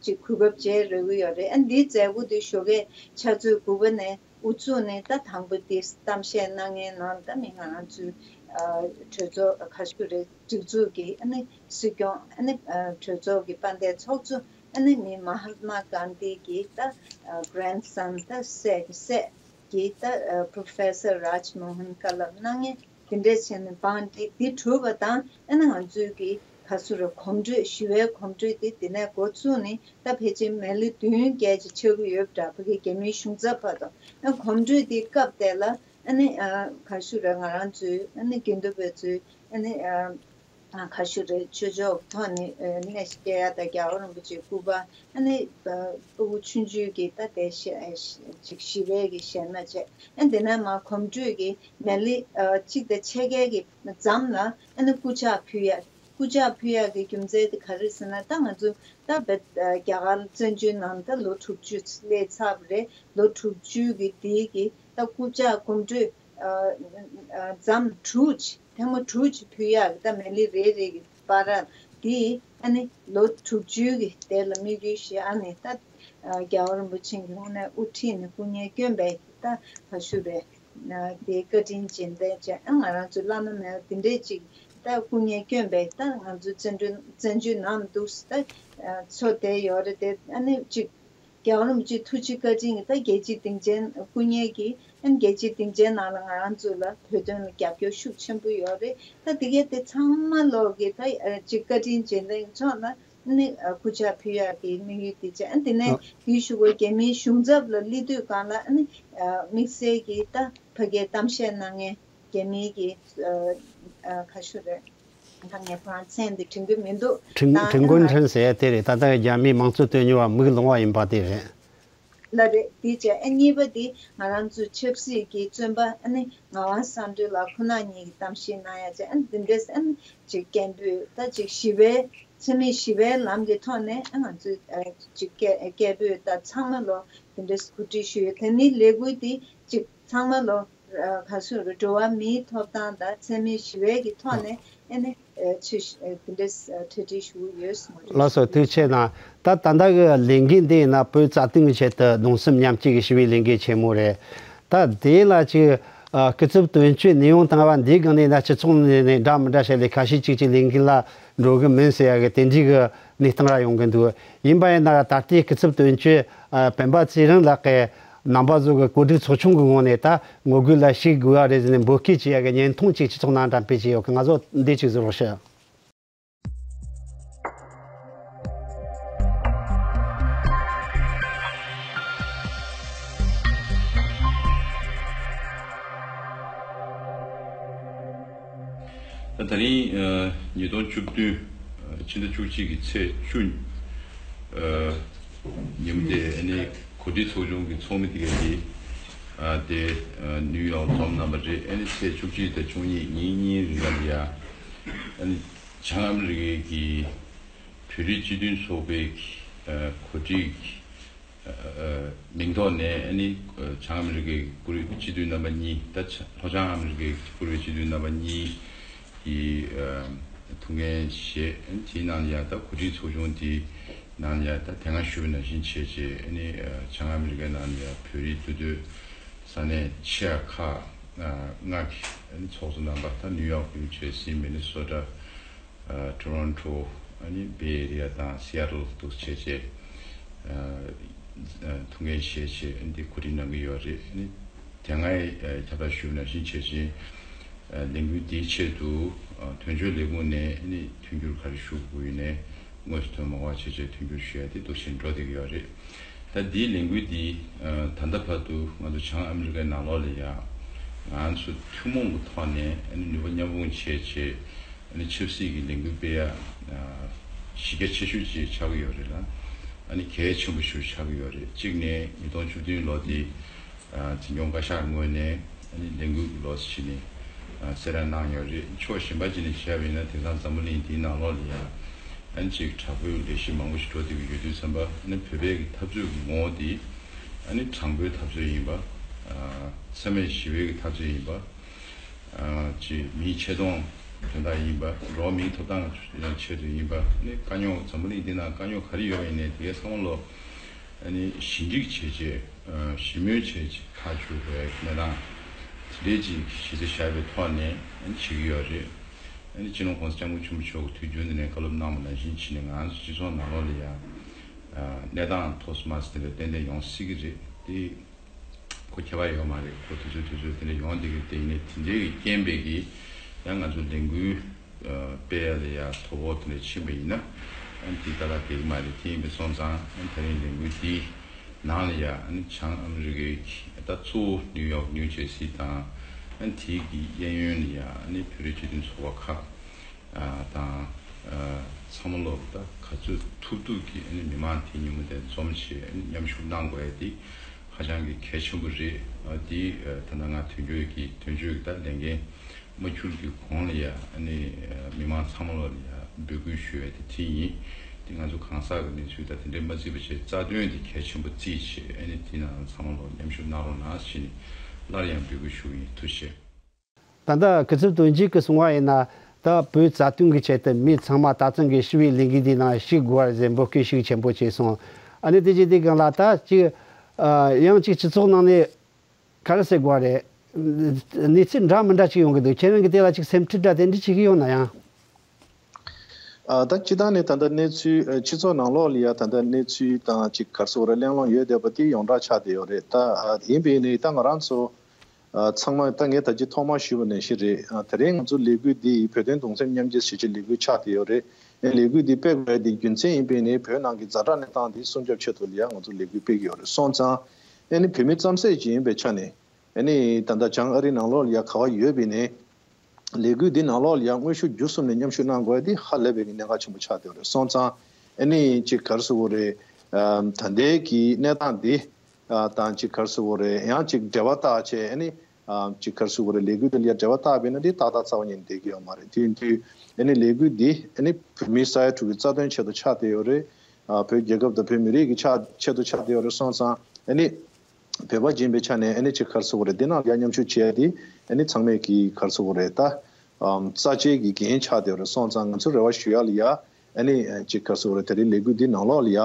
ཅིག་གོ་སྐབས་བཅས་རག་གི་ཡོད་རེད། ཨ་འདིའི་མཛད་སྒོ་འདི་ཞོགས་ཀས་ཆུ་ཚོད་དགུ་པ་ནས་དབུ་ཚུགས་ནས་ད་དང་པོ་དེ་གཏམ་བཤད་གནང་མཁན་ནང་ད་མི་ང་རང་ཚོའི་ཨ་གྲོས་ཚོགས་ག་ཞུ་རེད། སྒྲིག་འཛུགས་ཀྱི་ཨ་ནི་སྲིད་སྐྱོང་ཨ་ནི་ཨ་གྲོས་ཚོགས་ཀྱི་དཔལ་ལྡན་ཚོགས་གཙོ་ཨ་ནི་མི་མ་ཧཱ་ཏ་མ་གྷན་དྷི་གི་ད་ཨ་གྷ་རེན་ཌི་སན་ད་སྲས་ཀྱི་སྲས་ཀྱི་ད་ཨ་པོ་རོ་ཕེ་སར་རཱཇ་མོ་ཧན་བཀའ་སློབ་གནང་མཁན་དེ་འདྲས་བྱས་ནས་བང་སྒྲིག་འདི་གྲུབ་པ་དང་། ཨ་ནི་ང་ཚོའི་གི་ག་ཞུ་རེད། གོམ་བགྲོད་ཞི་བའི་གོམ་བགྲོད་དེ་དེ་ནས་འགོ་ཚུགས་ནས་ད་ཕལ་ཆེར་མི་ལི་བདུན་བརྒལ་ཅིག་ཆགས་ཀྱི་ཡོད་པ་འདྲ། ཕ་གི་རྒྱ་མིའི་གཞུང་ཚབ་བར་དུ་ཨ་གོམ་བགྲོད་དེ་སྐབས་དེ་ལ་ཨ་ནི་ཨ་ག་ཞུ་རེད། ང་རང་ཚོའི་ཨ་ནི་དགེ་འདུན་པ་ཚོའི་ཨ་ནི་ཨ་ག་ཞུ་རེད། ཆོས་ཕྱོགས་ཐོག་ནས་ཨ་གནས་བཤད་ཡ་དང་རྒྱལ་བ་རིན་པོ་ཆེའི་སྐུ་པར་ཨ་ནི་ཨ་ཕྲུ་གུ་ཆུང་ཆུང་གི་ད་དེ་ཞེ་ཅིག་ཞི་བའི་གི་ཞལ་མ་བྱས། ཨ་དེ་ནས་མར་གོམ་བགྲོད་ཀྱི་མི་ལི་ཨ་གཅིག་དང་ཕྱེད་ཀའི་གི་མཚམས་ལ་ཨ་ནི་སྐུ་ཕྱག་ཕུལ་ཡ། སྐུ་ཕྱག་ཕུལ་ཡག་གི་རྒྱུ་མཚན་དེ་ག་རེ་ཟེར་ན། ད་ང་ཚོ་ད་བོད་རྒྱ་གར་བཙན་བྱོལ་ནང་ད་ལོ་དྲུག་ཅུ་སླེབས་ཚར་བ་རེད། ལོ་དྲུག་ཅུ་གི་དེའི་གི་ད་སྐུ་ཕྱག་གོམ་བགྲོད་ཨ་ཨ་མཚམས་དྲུག་ཅིག་ཐེངས་མ་དྲུག་ཅིག་ཕུལ་ཡག་གི་ད་མི་ལི་རེ་རེ་གི་བར་དེ་ཨ་ནི་ལོ་དྲུག་ཅུ་གི་དེ་ལ་དམིགས་ཡུལ་བཞེས། ཨ་ནི་ད་རྒྱལ་བ་རིན་པོ་ཆེ་གི་དངོས་གནས་དབུ་ཁྲིད་ནས་སྐུ་ངལ་བསྐྱོན་པའི་ད་ག་ཞུ་རེད། དེའི་བཀའ་དྲིན་རྗེས་དྲན་བྱས། ཨ་ང་རང་ཚོའི་བླ་ན་མེད་པ་དེ་འདྲས་ཅིག་ད་སྐུ་ངལ་བསྐྱོན་པའི་ད་ང་ཚོ་བཙན་བྱོལ་བཙན་བྱོལ་ནང་འདུག་ད་ཚོ་བསྡད་ཡོད་རེད་དེ། ཨ་ནི་ཅིག་རྒྱལ་བ་རིན་པོ་ཆེའི་ཐུགས་རྗེ་བཀའ་དྲིན་གྱིས་ད་རྒྱལ་སྤྱིའི་སྡིངས་ཆའི་སྐུ་ངལ་གྱིས་ཨ་ནི་རྒྱལ་སྤྱིའི་སྡིངས་ཆའི་ནང་ལ་ང་རང་ཚོ་ལ་བོད་དོན་ལ་རྒྱབ་སྐྱོར་ཤུགས་ཆེན་པོ་ཡོད་རེད། ད་དེ་གས་དེ་ཚང་མ་ལོག་གི་ད་ཅིག་བཀའ་དྲིན་རྗེས་དྲན་ཕྱོགས་ལ་ཨ་ནི་སྐུ་ཕྱག་ཕུལ་ཡག་གི་དམིགས་ཡུལ་དེ་བྱས། ཨ་དེ་ནས་ཡུལ་ཤུ་གོ་རྒྱ་མིའི་གཞུང་ཚབ་ལ་སླེབས་དུས་སྒང་ལ་ཨ་ནི་དམིགས་བསལ་གྱི་ད་ཕ་གིར་གཏམ་བཤད་གནང་མཁན་རྒྱ་མིའི་གི་ཨ་ཨ་ག་ཞུ་རེད། ད་ངས་ཁོ་རང་མཚན་འདི་དྲན་གྱི་མི་འདུག་ཁྲིན་ད་ཁྲིན་ཨ་ཀོན་ནི་ཧྲན་ཟེར་ཡ་དེ་རེད། ད་ལྟ་རྒྱ་མིའི་མང་གཙོ་དོན་གཉེར་བ་མིག་ལོང་བ་ཡིན་པ་དེ་རེད། ལ་རེད། དེ་བྱས་ཨ་གཉིས་པ་དེ་ང་རང་ཚོའི་ཆབ་སྲིད་ཀྱི་བཙོན་པ་ཨ་ནི་ངག་དབང་བསམ་གྲུབ་ལགས་ཁོ་ན་གཉིས་ཀྱི་གཏམ་བཤད་གནང་ཡ་བྱས། ཨ་ནི་འདི་འདྲས་ཨ་ནི་ཅིག་སྐད་འབོད་ད་ཅིག་ཞི་བའི་འཚེ་མེད་ཞི་བའི་ལམ་གྱི་ཐོག་ནས་ཨ་ང་ཚོས་ཨ་ཅིག་སྐད་སྐད་འབོད་ད་ཚང་མ་ལོ་འདི་འདྲས་གོ་སྒྲིག་ཞུས་ཡོད། དེ་ནི་ལས་འགུལ་འདི་ཅིག་ཚང་མ་ལོ་ག་སུ་རུ་འགྲོ་བ་མིའི་ཐོབ་ཐང་དང་འཚེ་མེད་ཞི་བའི་གི་ཐོག་ནས་ཨ་ནི་ཆོས་འདི་འདྲས་གྲ་སྒྲིག་ཞུ་གི་ཡོད་གསུངས་པ་རེད། ལགས་སོ། ཐུགས་རྗེ་གནང་། ད་ད་ལྟ་གི་ལས་འགུལ་འདི་ཡིན་ན་བོད་རྩ་དོན་གྱི་ཆེད་དུ་གདུང་སེམས་མཉམ་སྐྱེད་ཀྱི་ཞི་བའི་ལས་འགུལ་ཆེན་མོ་རེད། ད་དེ་ལ་ཅིག་སྐུ་ཚབ་དོན་གཅོད་ནེའུ་ཡོག་བཏང་བ་འདིའི་སྒང་ནས་ན་སྤྱི་ཚོགས་ནས་ནས་འདྲ་མི་འདྲ་བྱས་ལས་ཁ་ཤས་ཅིག་ཅིག་ལས་འགུལ་ལ་འགྲོ་གི་མིན་ཟེར་ཡ་གི་དེ་འདྲའི་གི་གནས་སྟངས་ར་ཡོང་གི་འདུག་ཡིན་པ་ཡིན་ན་ད་ལྟའི་སྐུ་ཚབ་དོན་གཅོད་སྤེན་པ་ཚེ་རིང་ལགས་ཀྱིས་རྣམ་པ་ཚོ་གི་གོ་སྒྲིག་ཚོགས་ཆུང་གི་ངོས་ནས་ད་ངོ་རྒོལ་ལ་ཞུགས་དགོས་པ་རེད་ཟེར་ནས་འབོད་སྐུལ་བྱེད་ཡ་གི་བརྙན་ཐུང་ཅིག་སྤྱི་ཚོགས་ནང་འགྲེམས་སྤེལ་བྱས་ཡོད་གི། ང་ཚོ་འདི་ཅིག་གཟིགས་རོགས་ཞུ། ད་རིང་ཉིས་སྟོང་བཅུ་བདུན་ཕྱི་ཟླ་བཅུ་གཅིག་གི་ཚེས་བཅུ་ཉིན་མོ་དེ་ཨ་ནི་གོ་སྒྲིག་ཚོགས་ཆུང་གི་ཚོགས་མི་དེ་གས་ཀྱིས་དེ་ནིའུ་ཡོག་འཛོམས་གནང་པ་རེད། ཨ་ནི་ཚེས་བཅུ་གཅིག་དང་བཅུ་གཉིས་ཉིན་གཉིས་རིང་ལ་ཡ་ཨ་ནི་བྱང་ཨ་མི་རི་ཀའི་གི་བོད་རིགས་སྤྱི་མཐུན་ཚོགས་པའི་གོ་སྒྲིག་མིང་ཐོག་ནས་ཨ་ནི་བྱང་ཨ་མི་རི་ཀའི་བཀུར་འོས་སྤྱི་འཐུས་རྣམ་པ་གཉིས། ད་ལྷོ་བྱང་ཨ་མི་རི་ཀའི་བཀུར་འོས་སྤྱི་འཐུས་རྣམ་པ་གཉིས་ཀྱི་ཐུགས་འགན་བཞེས། དེའི་ནང་ལ་ཡང་ད་གོ་སྒྲིག་ཚོགས་ཆུང་དེའི་ནང་ལ་ཡང་ད་དེ་སྔ་ཞུས་པ་ནང་བཞིན་བྱས་རྗེས་ཨ་ནི་བྱང་ཨ་མི་རི་ཀའི་ནང་ལ་ཡང་བོད་རིགས་འདུས་སྡོད་ས་གནས་ཆེ་ཁག་ལྔ་གི་ཨ་ནི་ཚོགས་གཙོ་རྣམ་པ། ད་ནིའུ་ཡོག་ནིའུ་ཇར་སི་མི་ནི་སོ་ཊ། ཊོ་རོན་ཊོ། ཨ་ནི་བེ་ཨེ་རི་ཡ་དང་སི་ཨ་ཊལ་འདུག་བྱས་རྗེས་ཐུགས་འགན་བཞེས་བྱས་ཨ་ནི་འདི་གོ་སྒྲིག་གནང་གི་ཡོད་རེད། ཨ་ནི་དེ་སྔའི་ཁྱབ་བསྒྲགས་ཞུས་པ་ནང་བཞིན་བྱས་རྗེས་ལས་འགུལ་འདིའི་ཆེད་དུ་དོན་གཅོད་ལས་ཁུངས་ནས་ཨ་ནི་མཐུན་འགྱུར་ག་རེ་ཞུ་དགོས་ཡོད་ནས་དངོས་སུ་ཐོན་མ་དགོས་པ་བྱས་རྗེས་མཐུན་འགྱུར་ཞུ་ཡ་དེ་འདུག་བཞིན་འགྲོ་བསྡད་ཀྱི་ཡོད་རེད། ད་འདིའི་ལས་འགུལ་འདི་ད་ལྟ་བར་དུ་ང་ཚོ་བྱང་ཨ་མི་རི་ཀའི་ནང་ལོགས་ལ་ཡང་ང་ཚོ་ཐུན་མོང་གི་ཐོག་ནས་ཨ་ནི་ནུས་པ་མཉམ་སྤུངས་བྱས་བྱས་ཨ་ནི་ཆབ་སྲིད་ཀྱི་ལས་འགུལ་སྤེལ་ཡ་གཞི་རྒྱ་ཆེ་ཤོས་ཅིག་ཆགས་ཀྱི་ཡོད་རེད་ལ། ཨ་ནི་གལ་ཆེན་པོ་ཞིག་ཆགས་ཀྱི་ཡོད་རེད། གཅིག་ནས་ཉིས་སྟོང་བཅུ་བདུན་ལོ་འདི་འཛིན་སྐྱོང་བཀའ་ཤག་ངོས་ནས་ཨ་ནི་ལས་འགུལ་གྱི་ལོ་ཟེར་ནས་གསལ་བསྒྲགས་གནང་ཡོད་རེད། ཕྱོགས་གཞན་པ་ཅིག་ནས་བཤད་པ་ཡིན་ན་དེང་སང་འཛམ་བུ་གླིང་འདིའི་ནང་ལོགས་ལ་ཡང་ཨ་ནི་ཅིག་དྲག་པོའི་ལས་གཞི་མང་པོ་ཞིག་འགྲོ་བསྡད་ཀྱི་ཡོད་དུས་ཙམ་པ་ཨ་ནི་བོད་པའི་གི་འཐབ་རྩོད་ཀྱི་ངོ་བོ་འདི་ཨ་ནི་དྲང་པོའི་འཐབ་རྩོད་ཡིན་པ། འཚེ་མེད་ཞི་བའི་གི་འཐབ་རྩོད་ཡིན་པ། ཅིག་མིའི་ཆེ་མཐོང་དོན་དག་ཡིན་པ། འགྲོ་བ་མིའི་ཐོབ་ཐང་ཆེད་དུ་ཡིན་པ། ཨ་ནི་དཀའ་རྙོག་འཛམ་བུ་གླིང་འདི་ནང་དཀའ་རྙོག་ག་རེ་ཡོད་པ་ཡིན་ནའི་དེ་གའི་ཚང་མ་ལོ་ཨ་ནི་ཞི་འགྲིག་བྱས་རྗེས་ཞི་མོལ་བྱས་རྗེས་ཐག་གཅོད་དགོས་པའི་གནས་སྟངས་དེ་འདྲའི་ཅིག་གཞི་རྩ་བཞག་པའི་ཐོག་ནས་ཨ་ནི་བྱེད་ཀྱི་ཡོད་རེད། ཨ་ནི་སྤྱི་ནོར་༸གོང་ས་༸སྐྱབས་མགོན་ཆེན་པོ་མཆོག་གིས་དུས་རྒྱུན་དུ་ནས་བཀའ་སློབ་གནང་བ་ནང་བཞིན་བྱས་ནས་ང་ཚོ་སྤྱི་ཚོགས་ནང་ལོགས་ལ་ཡང་གནས་སྟངས་ཏོག་ཙམ་མ་ཟད་དེ་འདྲ་ཏན་ཏན་ཡོང་སྲིད་ཀྱི་རེད། དེ་ཁོ་ཁྱད་པར་ཡོད་མ་རེད། ཁོ་དུས་ཚོད་དུས་ཚོད་དེ་འདྲ་ཡོང་བསྡད་ཀྱི་རེད། དེ་ཡིན་ནའི་དེ་འདྲའི་རྐྱེན་པས་ཀྱིས་ཡང་ང་ཚོ་ལས་འགུལ་སྤེལ་ཡ་ལ་ཡ་དོ་ཕོག་དེ་འདྲ་ཕྱིན་པ་ཡིན་ན་ཨ་ནི་དེ་ཏག་ཏག་བསྡད་ཀྱི་མ་རེད། དེ་ཡིན་པ་སོང་ཙང་ཨ་ནི་ད་རིང་ལས་འགུལ་འདིའི་ནང་ལ་ཡ་ཨ་ནི་བྱང་ཨ་མི་རི་ཀའི་ད་གཙོ་བོ་ནིའུ་ཡོག་ནིའུ་ཇར་སི་དང་ཨ་ནི་དེའི་གི་གཡས་གཡོན་ལ་ཡ་ཨ་ནི་བོད་རིགས་སྤྱི་མཐུན་ཚོགས་པ་ཁག་དང་ཚང་མ་ལོག་ད་ག་ཚོད་ཐུབ་ཐུབ་ཀྱིས་ཨ་ནི་མི་མང་དེ་ཉིན་མོ་དེ་འཛོམས་བྱས་ཨ་ནི་མཉམ་ཞུགས་གནང་དགོས་ཡ་དེ་ཧ་ཅང་གི་གལ་ཆེན་པོ་རེད། ཨ་དེ་ད་ལྟ་ང་དོན་གཅོད་ཀྱི་དོན་གཅོད་ཀྱི་ད་ལས་འགན་མ་འཁྱུར་གྱི་གོང་ལ་ཡ་ཨ་ནི་མི་མང་ཚང་མ་ལོག་ལ་ཡ་འབོད་སྐུལ་ཞུ་ཡ་དེ་དེ་ཡིན། དེ་ང་ཚོ་གང་ཟག་གི་གནས་ཚུལ་དང་དེ་འདྲས་མ་བརྩིས་པ་བྱས་རྩ་དོན་དེ་གལ་ཆེན་པོ་བརྩིས་བྱས་ཨ་ནི་དེ་ནང་ཚང་མ་ལོག་མཉམ་ཞུགས་གནང་རོགས་གནང་ཞེས་ནས་སླར་ཡང་འབོད་སྐུལ་ཞུ་གི་ཡིན། ཐུགས་རྗེ་ཆེ། ད་ལྟ་སྐུ་ཚབ་དོན་གཅོད་ཀྱིས་གསུངས་པ་ཡིན་ན། ད་བོད་རྩ་དོན་གྱི་ཆེད་དུ་མི་ཚང་མ་ད་ཐེངས་ཀྱི་ཞི་བའི་ལས་འགུལ་འདིའི་ནང་ཞུགས་དགོས་པར་འབོད་སྐུལ་ཤུགས་ཆེན་པོ་བྱས་སོང་། ཨ་ནི་དེ་རྗེས་དེ་སྒང་ལ་ད་ཅིག་ཡང་ཅིག་སྤྱི་ཚོགས་ནང་ནས་ག་རེ་ཟེར་དགོས་རེད། གནས་ཚུལ་འདྲ་མི་འདྲ་ཅིག་ཡོང་གི་འདུག་ཁྱེད་རང་གིས་དེ་ལ་ཅིག་སེམས་ཁྲལ་འདྲ་དེ་འདྲ་བྱེད་ཀྱི་ཡོད་ན་ཡང་། ཨ་ད་སྤྱི་བཏང་ནས་ད་ལྟ་གནས་ཚུལ་ཨ་སྤྱི་ཚོགས་ནང་ལོགས་ལ་ཡ་ད་ལྟ་གནས་ཚུལ་དང་ཅིག་ག་རེ་ཟེར་དགོས་རེད། གླེང་སློང་ཡོད་བསྡད་པ་དེ་ཡོངས་གྲགས་ཆགས་བསྡད་ཡོད་རེད། ད་ཨ་ཡིན་པས་ནི་ད་ང་རང་ཚོ་ཨ་ཚང་མ་ད་ངས་ད་ཅི་ཐོག་མར་ཞུས་པ་ནང་བཞིན་རེད། ཨ་དེ་རིང་ང་ཚོ་ལས་འགུལ་འདི་ཡི་བོད་དོན་གདུང་སེམས་མཉམ་སྐྱེད་ཞེས་བྱའི་ལས་འགུལ་ཆགས་བསྡད་ཡོད་རེད། ཨ་ལས་འགུལ་འདི་སྤེལ་དགོས་ཡ་དེ་རྒྱུ་མཚན་ཡིན་པས་ནི་བོད་ནང་གི་ཛ་དྲག་གནས་སྟངས་འདི་སྲུང་སྐྱོབ་ཆེད་དུ་ལ་ཡ་ང་ཚོ་ལས་འགུལ་སྤེལ་གྱི་ཡོད་རེད། སོང་ཙང་ཨ་ནི་བོད་མི་རྩམ་ཟན་ཅིག་ཡིན་པའི་ཆ་ནས་ཨ་ནི་ད་ལྟ་བྱང་ཨ་རིའི་ནང་ལོགས་ལ་ཡ་ག་པར་ཡོད་པས་ནི། ལས་འགུལ་འདི་ནང་ལོགས་ལ་ཡང་དངོས་ཤུགས་བརྒྱུད་གསུམ་ནས་མཉམ་ཞུགས་གནང་དགོས་ཡ་འདི་ཧ་ལས་པའི་གནད་འགག་ཆེན་པོ་ཆགས་བསྡད་ཡོད་རེད། སོང་ཙང་ཨ་ནི་ཅིག་ག་རེ་ཟེར་དགོས་རེད། ཨ་ད་ལྟའི་གི་གནས་སྟངས་འདི་ཨ་དང་ཅིག་ག་རེ་ཟེར་དགོས་རེད། ཡང་ཅིག་འབྲེལ་བ་བཏགས་བྱས་ཨ་ནི་ཨ་ཅིག་ག་རེ་ཟེར་དགོས་རེད། ལས་འགུལ་འདི་ལ་ཡ་འབྲེལ་བ་བཏགས་པ་ཡིན་ན་འདི་ཏག་ཏག་རྩ་བ་ཉིད་ནས་བསྡད་ཀྱི་ཡོད་མ་རེད། དེ་ཡིན་དུས་ཨ་ནི་ལས་འགུལ་འདི་ཨ་ནི་བོད་མི་ས་ཡ་དྲུག་གི་རྩ་དོན་ཆེད་དུ་ཆགས་བསྡད་ཡོད་རེད། ཨ་བོད་རྒྱལ་ཁབ་དང་བོད་མི་རིགས་ཀྱི་ཆ་ཆེད་དུ་ཆགས་བསྡད་ཡོད་རེད། སོང་ཙང་ཨ་ནི། བོད་པ་ཡིན་པའི་ཆ་ནས་ཨ་ནི་ཅིག་ག་རེ་ཟེར་དགོས་རེད། འདི་ནང་ལ་ཡ་མཉམ་ཞུགས་བྱེད་ཡ་དེ་ཨ་ནི་ཚང་མས་ཀྱི་ག་རེ་ཟེར་དགོས་རེད། ད་ཨམ་རྩ་ཆེའི་གི་འགན་ཆགས་བསྡད་ཡོད་རེད། སོང་ཙང་ང་ཚོ་རེ་བ་ཞུ་ཡ་ལ་ཡ་ཨ་ནི་ཅིག་ག་རེ་ཟེར་དགོས་རེད། དེ་རིང་ལས་འགུལ་འདི་ནང་ལོགས་ལ་ཡ་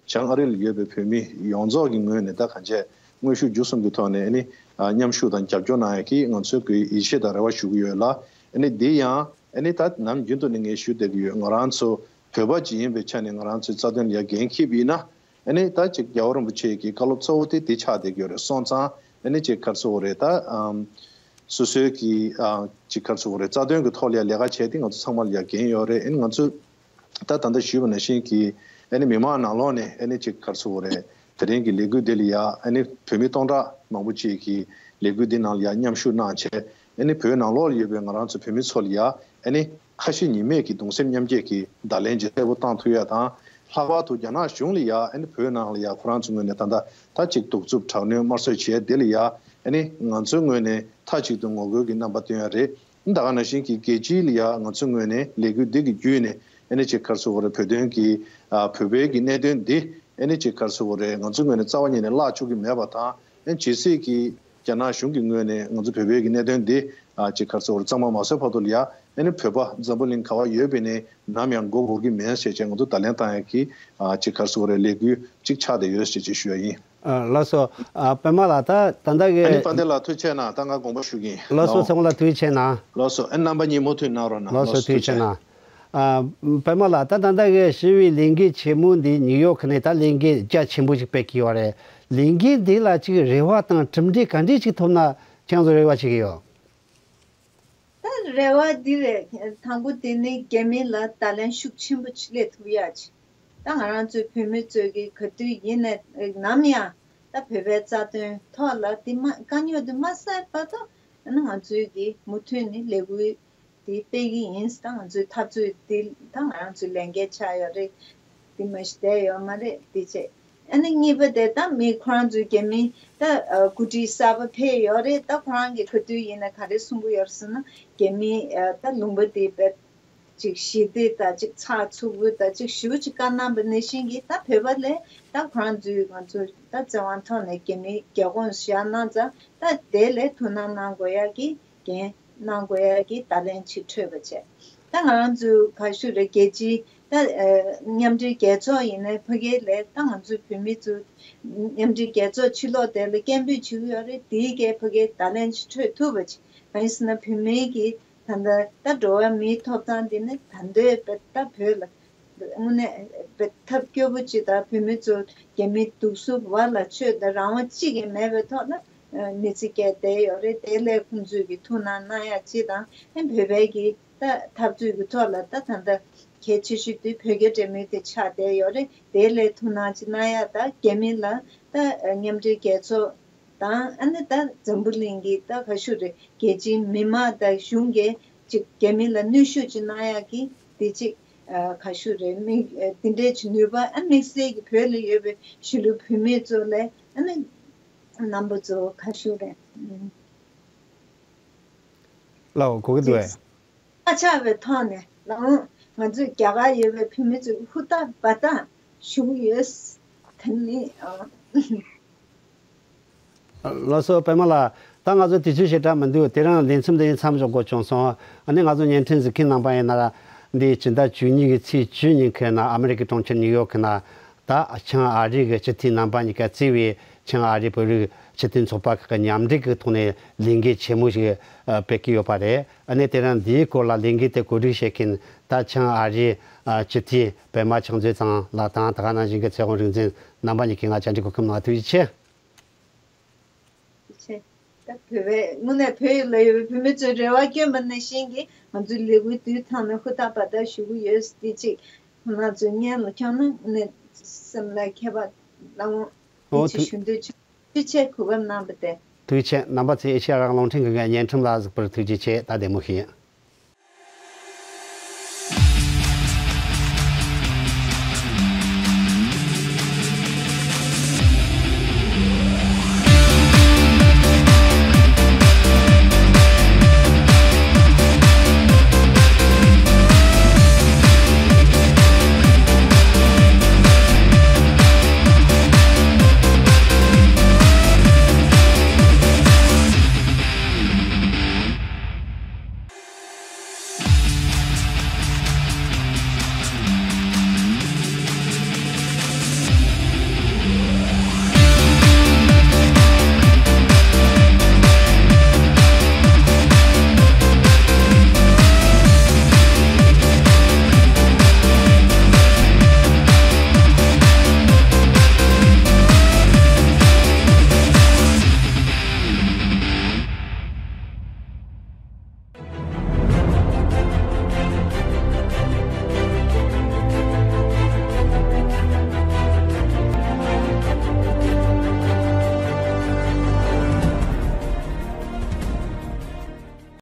བྱང་ཨ་རི་ལ་ཡོད་པའི་བོད་མི་ཡོངས་རྫོགས་ཀྱི་ངོས་ནས་ད་གང་བྱས་དངོས་ཤུགས་བརྒྱུད་གསུམ་གྱི་ཐོག་ནས་ཨ་ནི་ཨ་མཉམ་ཞུགས་དང་རྒྱབ་སྐྱོར་གནང་ཡ་གི་ང་ཚོས་ཀྱི་ཡིད་ཆེས་དང་རེ་བ་ཞུ་གི་ཡོད་ལ། ཨ་ནི་འདི་ཡང་ཨ་ནི་ད་ནམ་རྒྱུན་དུ་ནས་ངས་ཞུ་བསྡད་ཀྱི་ཡོད། ང་རང་ཚོ་བོད་པ་ཅིག་ཡིན་པའི་ཆ་ནས་ང་རང་ཚོའི་རྩ་དོན་ལ་ཡ་འགན་འཁྱེར་བ་ཡིན་ན། ཨ་ནི་ད་ཅིག་རྒྱལ་བ་རིན་པོ་ཆེ་གི་བཀའ་སློབ་གཙོ་བོ་དེ་དེ་ཆགས་བསྡད་ཀྱི་ཡོད་རེད། སོང་ཙང་ཨ་ནི་ཅིག་ག་རེ་ཟེར་དགོས་རེད། ད་ཨམ་སོ་སོའི་གི་ཨ་ཅིག་ག་རེ་ཟེར་དགོས་རེད། རྩ་དོན་གི་ཐོག་ལ་ཡ་ལས་ཀ་བྱས་ཏེ་ང་ཚོ་ཚང་མ་ལ་ཡ་འགན་ཡོད་རེད། ཨ་ནི་ང་ཚོ་ད་ད་ལྟ་ཞུས་པ་ནང་བཞིན་གི་ཨ་ནི་མི་མང་ནང་ལོགས་ནས་ཨ་ནི་ཅིག་ག་རེ་ཟེར་དགོས་རེད། དེ་རིང་གི་ལས་འགུལ་འདི་ལ་ཡ་ཨ་ནི་བོད་མི་སྟོང་ཕྲག་མང་པོ་ཅིག་གིས་ལས་འགུལ་འདི་ནང་ལ་ཡ་མཉམ་ཞུགས་གནང་བྱས། ཨ་ནི་བོད་ནང་ལོགས་ལ་ཡོད་པའི་ང་རང་ཚོ་བོད་མི་ཚོ་ལ་ཡ་ཨ་ ཨ་ནི་ཁ་ཞེ་གཉིས་མེད་ཀྱི་གདུང་སེམས་མཉམ་སྐྱེད་ཀྱི་བརྡ་ལན་ཅིག་གསལ་པོ་བཏང་ཐུབ་ཡ་དང་། ལྷག་པར་དུ་རྒྱ་ནག་གཞུང་ལ་ཡ་ཨ་ནི་བོད་ནང་ལ་ཡ་ཁོ་རང་ཚོའི་ངོས་ནས་ད་ལྟ་ད་ཅིག་གདུག་རྩུབ་དྲག་གནོན་དམར་གསོད་བྱས་དེ་ལ་ཡ་ཨ་ནི་ང་ཚོའི་ངོས་ནས་མཐའ་གཅིག་ཏུ་ངོ་རྒོལ་གྱི་རྣམ་པ་སྟོན་ཡ་རེད། ད་ག་ནང་བཞིན་གྱི་རྒྱལ་སྤྱི་ལ་ཡ་ང་ཚོའི་ངོས་ནས་ལས་འགུལ་འདི་གི་བརྒྱུད་ནས་ཨ་ནི་ཅིག་ག་རེ་ཟེར་དགོས་རེད། བོད་དོན་གྱི་ཨ་བོད་པའི་གི་གནད་དོན་འདི་ཨ་ནི་ཅིག་ག་རེ་ཟེར་དགོས་རེད། ང་ཚོའི་ངོས་ནས་རྩ་བ་ཉིད་ནས་བརླག་ཆོག་གི་མེད་པ་དང་། ཨ་ནི་ཇི་སྲིད་ཀྱི་རྒྱ་ནག་གཞུང་གི་ངོས་ནས་ང་ཚོ་བོད་པའི་གི་གནད་དོན་འདི་ཨ་ཅིག་ག་རེ་ཟེར་དགོས་རེད། གཙང་མ་མ་བཟོས་བར་དུ་ལ་ཡ་ཨ་ནི་བོད་པ་འཛམ་བུ་གླིང་ག་བ་ཡོད་པ་ནས་ནམ་ཡང་མགོ་སྒུར་གྱི་མེད་ཟེར་བྱས་ང་ཚོ་བརྡ་ལན་བཏང་ཡ་གི་ཨ་ཅིག་ག་རེ་ཟེར་དགོས་རེད། ལས་འགུལ་ཅིག་ཆགས་བསྡད་ཡོད་ཟེར་བྱས་ཞུ་ཡ་ཡིན། ཨ་ལགས་སོ། ཨ་པད་མ་ལགས། ད་ད་ལྟ་གི་ཨ་ནི་དཔལ་ལྡན་ལགས་ཐུགས་རྗེ་ཆེ་གནང་། ད་ང་དགོངས་པ་ཞུ་གི་ཡིན། ལགས་སོ། ཚང་མ་ལ་ཐུགས་རྗེ་ཆེ་གནང་། ལགས་སོ། ཨ་རྣམ་པ་གཉིས་མུ་མཐུད་གནང་རོགས་གནང་། ལགས་སོ། ལགས་སོ། ཐུགས་རྗེ་ཆེ་གནང་། ཨ་པད་མ་ལགས། ད་ད་ལྟ་གི་ཞི་བའི་ལས་འགུལ་ཆེན་མོ་འདི་ནིའུ་ཡོག་ནས་ད་ལས་འགུལ་རྒྱ་ཆེན་པོ་ཞིག་སྤེལ་གྱི་ཡོད་རེད། ལས་འགུལ་འདི་ལ་ཅིག་རེ་བ་དང་གྲུབ་འབྲས་ག་འདྲས་ཅིག་ཐོབ་ན་ཁྱེད་ཚོ་རེ་བ་བྱེད་ཀྱི་ཡོད། ད་རེ་བ་འདི་རེད། དང་པོ་དེ་ནི་རྒྱ་མི་ལ་བརྡ་ལན་ཤུགས་ཆེན་པོ་ཅིག་སླེབས་ཐུབ་ཡ་ཅིག་ད་ང་རང་ཚོའི་བོད་མི་ཚོས་ཀྱི་ག་དུས་ཡིན་ནའི་ནམ་ཡང་ད་བོད་པའི་རྩ་དོན་ཐོག་ལ་དེ་མ་དཀའ་རྙོག་དེ་མ་སེལ་བར་དུ་ཨ་ནི་ང་ཚོའི་གི་མུ་མཐུད་ནས་ལས་འགུལ་དེ་སྤེལ་གྱི་ཡིན། ད་ང་ཚོའི་འཐབ་རྩོད་དེ་ད་ང་རང་ཚོའི་ལས་འགན་ཆགས་ཡོད་རེད། དེ་མ་གཞི་བསྡད་ཡོད་མ་རེད། དེ་བྱས། ཨ་ནི་གཉིས་པ་དེ་ད་མི་ཁོ་རང་ཚོའི་རྒྱ་མི་ད་ཨ་འགོ་ཁྲིད་གསར་པ་ཕེབས་ཡོད་རེད། ད་ཁོ་རང་གིས་ག་དུས་ཡིན་ན་ག་རེ་གསུང་གི་ཡོད་རེད་ཟེར་ན། རྒྱ་མི་ཨ་ད་ལུང་པ་དེ་བས་ཅིག་ཞི་བདེ་དང་ཅིག་ཚགས་ཚུད་པོ་དང་ཅིག་ཞེ་པོ་ཅིག་བཀའ་གནང་པ་ནང་བཞིན་གྱི་ད་བོད་པ་ལ་ད་ཁོ་རང་ཚོའི་ང་ཚོ་ད་བཙན་དབང་ཐོག་ནས་རྒྱ་མིའི་རྒྱལ་ཁོངས་བཞག་གནང་ཙང་ད་དེ་ལ་ཐུགས་སྣང་གནང་དགོས་ཡ་གི་འགན་གནང་དགོས་ཡ་གི་བརྡ་ལན་ཅིག་འཕྲོད་པ་བྱས། ད་ང་རང་ཚོའི་ག་ཞུ་རེད། རྒྱལ་སྤྱིའི་ད་ཨ་མཉམ་འབྲེལ་རྒྱལ་ཚོགས་ཡིན་ནའི་ཕ་གི་ལ་ད་ང་ཚོའི་བོད་མི་ཚོ་མཉམ་འབྲེལ་རྒྱལ་ཚོགས་ཕྱི་ལོགས་དེ་ལ་སྐད་འབོད་བྱེད་ཀྱི་ཡོད་རེད། དེའི་གི་ཕ་གི་བརྡ་ལན་ཅིག་འཕྲོད་ཐུབ་པ་ཅིག་གང་ཡིན་ཟེར་ན་བོད་མིའི་གི་ད་ལྟ་ད་འགྲོ་བ་མིའི་ཐོབ་ཐང་འདི་ནི་ད་འདོད་པ་ད་བོད་ལ་དངོས་གནས་པའི་ཐབས་སྐྱོ་པོ་ཅིག་དང་། བོད་མི་ཚོ་རྒྱ་མིའི་གདུག་རྩུབ་བར་ལ་ཆོས་དང་རང་དབང་གཅིག་ཀྱང་མེད་པའི་ཐོག་ལ་ཨ་གནས་ཚུལ་སྐྱེལ་བསྡད་ཡོད་རེད། དེ་ལས་ཁོང་ཚོས་ཀྱི་ཐུགས་སྣང་གནང་ཡ་ཅིག་དང་། ཨ་བོད་པའི་གི་ད་འཐབ་རྩོད་ཀྱི་ཐོག་ལ་ད་ད་ལྟ་གལ་ཆེ་ཤོས་དེ་བོད་རྒྱ་འབྲེལ་མོལ་དེ་ཆགས་བསྡད་ཡོད་རེད། དེ་ལས་ཐུགས་སྣང་ཅིག་གནང་ཡ་ད་རྒྱ་མི་ལ་ད་ཨ་མཉམ་འབྲེལ་རྒྱལ་ཚོགས་དང་། ཨ་ནི་ད་འཛམ་བུ་གླིང་གི་ད་ག་ཞུ་རེད། རྒྱལ་སྤྱིའི་མི་མང་དང་གཞུང་གིས་ཅིག་རྒྱ་མི་ལ་གནོན་ཤུགས་ཅིག་གནང་ཡག་གི་དེ་ཅིག་ཨ་ག་ཞུ་རེད། མི་ཨ་དེ་འདྲའི་ཅིག་ནུས་པ་ཨ་དམིགས་བསལ་གྱི་བོད་ལ་ཡོད་པའི་གཞིས་ལུས་བོད་མི་ཚོ་ལ་ཨ་ནི་རྣམ་པ་ཚོ་ག་ཞུ་རེད། ཨུམ། ལའོ་གོ་གི་འདུག་ཨེ། ཅིག་ཆ་ཆགས་པའི་ཐོག་ནས་ལའོ་ང་ཚོས་རྒྱ་གར་ཡོད་པའི་བོད་མི་ཚོ་ཧུར་ཐག་འབད་ཐག་ཞུ་གི་ཡོད། དེ་ནི་ཨ། ལགས་སོ། པད་མ་ལགས། ད་ང་ཚོ་དུས་ཚོད་ཞེ་དྲག་མི་འདུག་དེ་རིང་ལས་མཚམས་འདི་མཚམས་འཇོག་དགོས་བྱུང་སོང་། ཨ་ནི་ང་ཚོ་བརྙན་འཕྲིན་གཟིགས་མཁན་རྣམ་པ་ཡིན་ན་འདི་ཕྱི་ཟླ་བཅུ་གཉིས་ཀྱི་ཚེས་བཅུ་ཉིན་ཁེ་ན་ཨ་མི་རི་ཀའི་གྲོང་ཁྱེར་ནིའུ་ཡོག་ཁེ་ན་ད་བྱང་ཨ་རི་གི་སྤྱི་འཐུས་རྣམ་པ་གཉིས་ཀ་གཙོས་པའི་བྱང་ཨ་རི་བོད་རིགས་སྤྱི་མཐུན་ཚོགས་པ་ཁག་གི་མཉམ་འབྲེལ་གྱི་ཐོག་ནས་ལས་འགུལ་ཆེན་མོ་ཞིག་ཨ་སྤེལ་གྱི་ཡོད་པ་རེད། ཨ་ནི་དེ་རིང་འདིའི་སྐོར་ལ་ལས་འགུལ་དེ་གོ་སྒྲིག་བྱེད་མཁན་ད་བྱང་ཨ་རིའི་ཨ་སྤྱི་འཐུས་པད་མ་ཕྱག་མཛོད་ཚང་ལགས་དང་། ད་ག་ནང་བཞིན་གྱི་ཚེ་དབང་རིག་འཛིན། རྣམ་པ་གཉིས་ཀྱིས་ང་བཅར་འདྲི་གོ་སྐབས་གནང་བ་ཐུགས་རྗེ་ཆེ། ཐུགས་རྗེ་ཆེ། ད་བོད་པའི་དངོས་གནས་བོད་ཡུལ་ལ་ཡོད་པའི་བོད་མི་ཚོས་རེ་བ་བསྐྱོན་པ་ནང་བཞིན་གྱི་ང་ཚོའི་ལས་འགུལ་དུས་ཐང་ནས་ཧུར་ཐག་འབད་ཐག་ཞུ་གི་ཡོད། དེ་གཅིག་ཁོང་རྣམ་ཚོས་སྙན་ལ་འཁྱོངས་ན་དངོས་གནས་སེམས་ལ་ཁྱད་པར་སླ་བོ། འོ་དེ་ཅིག་ཐུགས་ཞུ་འདོད་བྱུང་། ཐུགས་རྗེ་ཆེ་གོ་སྐབས་གནང་བ་དེ། ཐུགས་རྗེ་ཆེ། རྣམ་པ་ཚོས་ཨེ་ཤེ་ཡ་རང་དབང་རླུང་འཕྲིན་ཁང་གི་བརྙན་འཕྲིན་ལ་གཟིགས་པར་ཐུགས་རྗེ་ཆེ། ད་བདེ་མོ་བྱོས།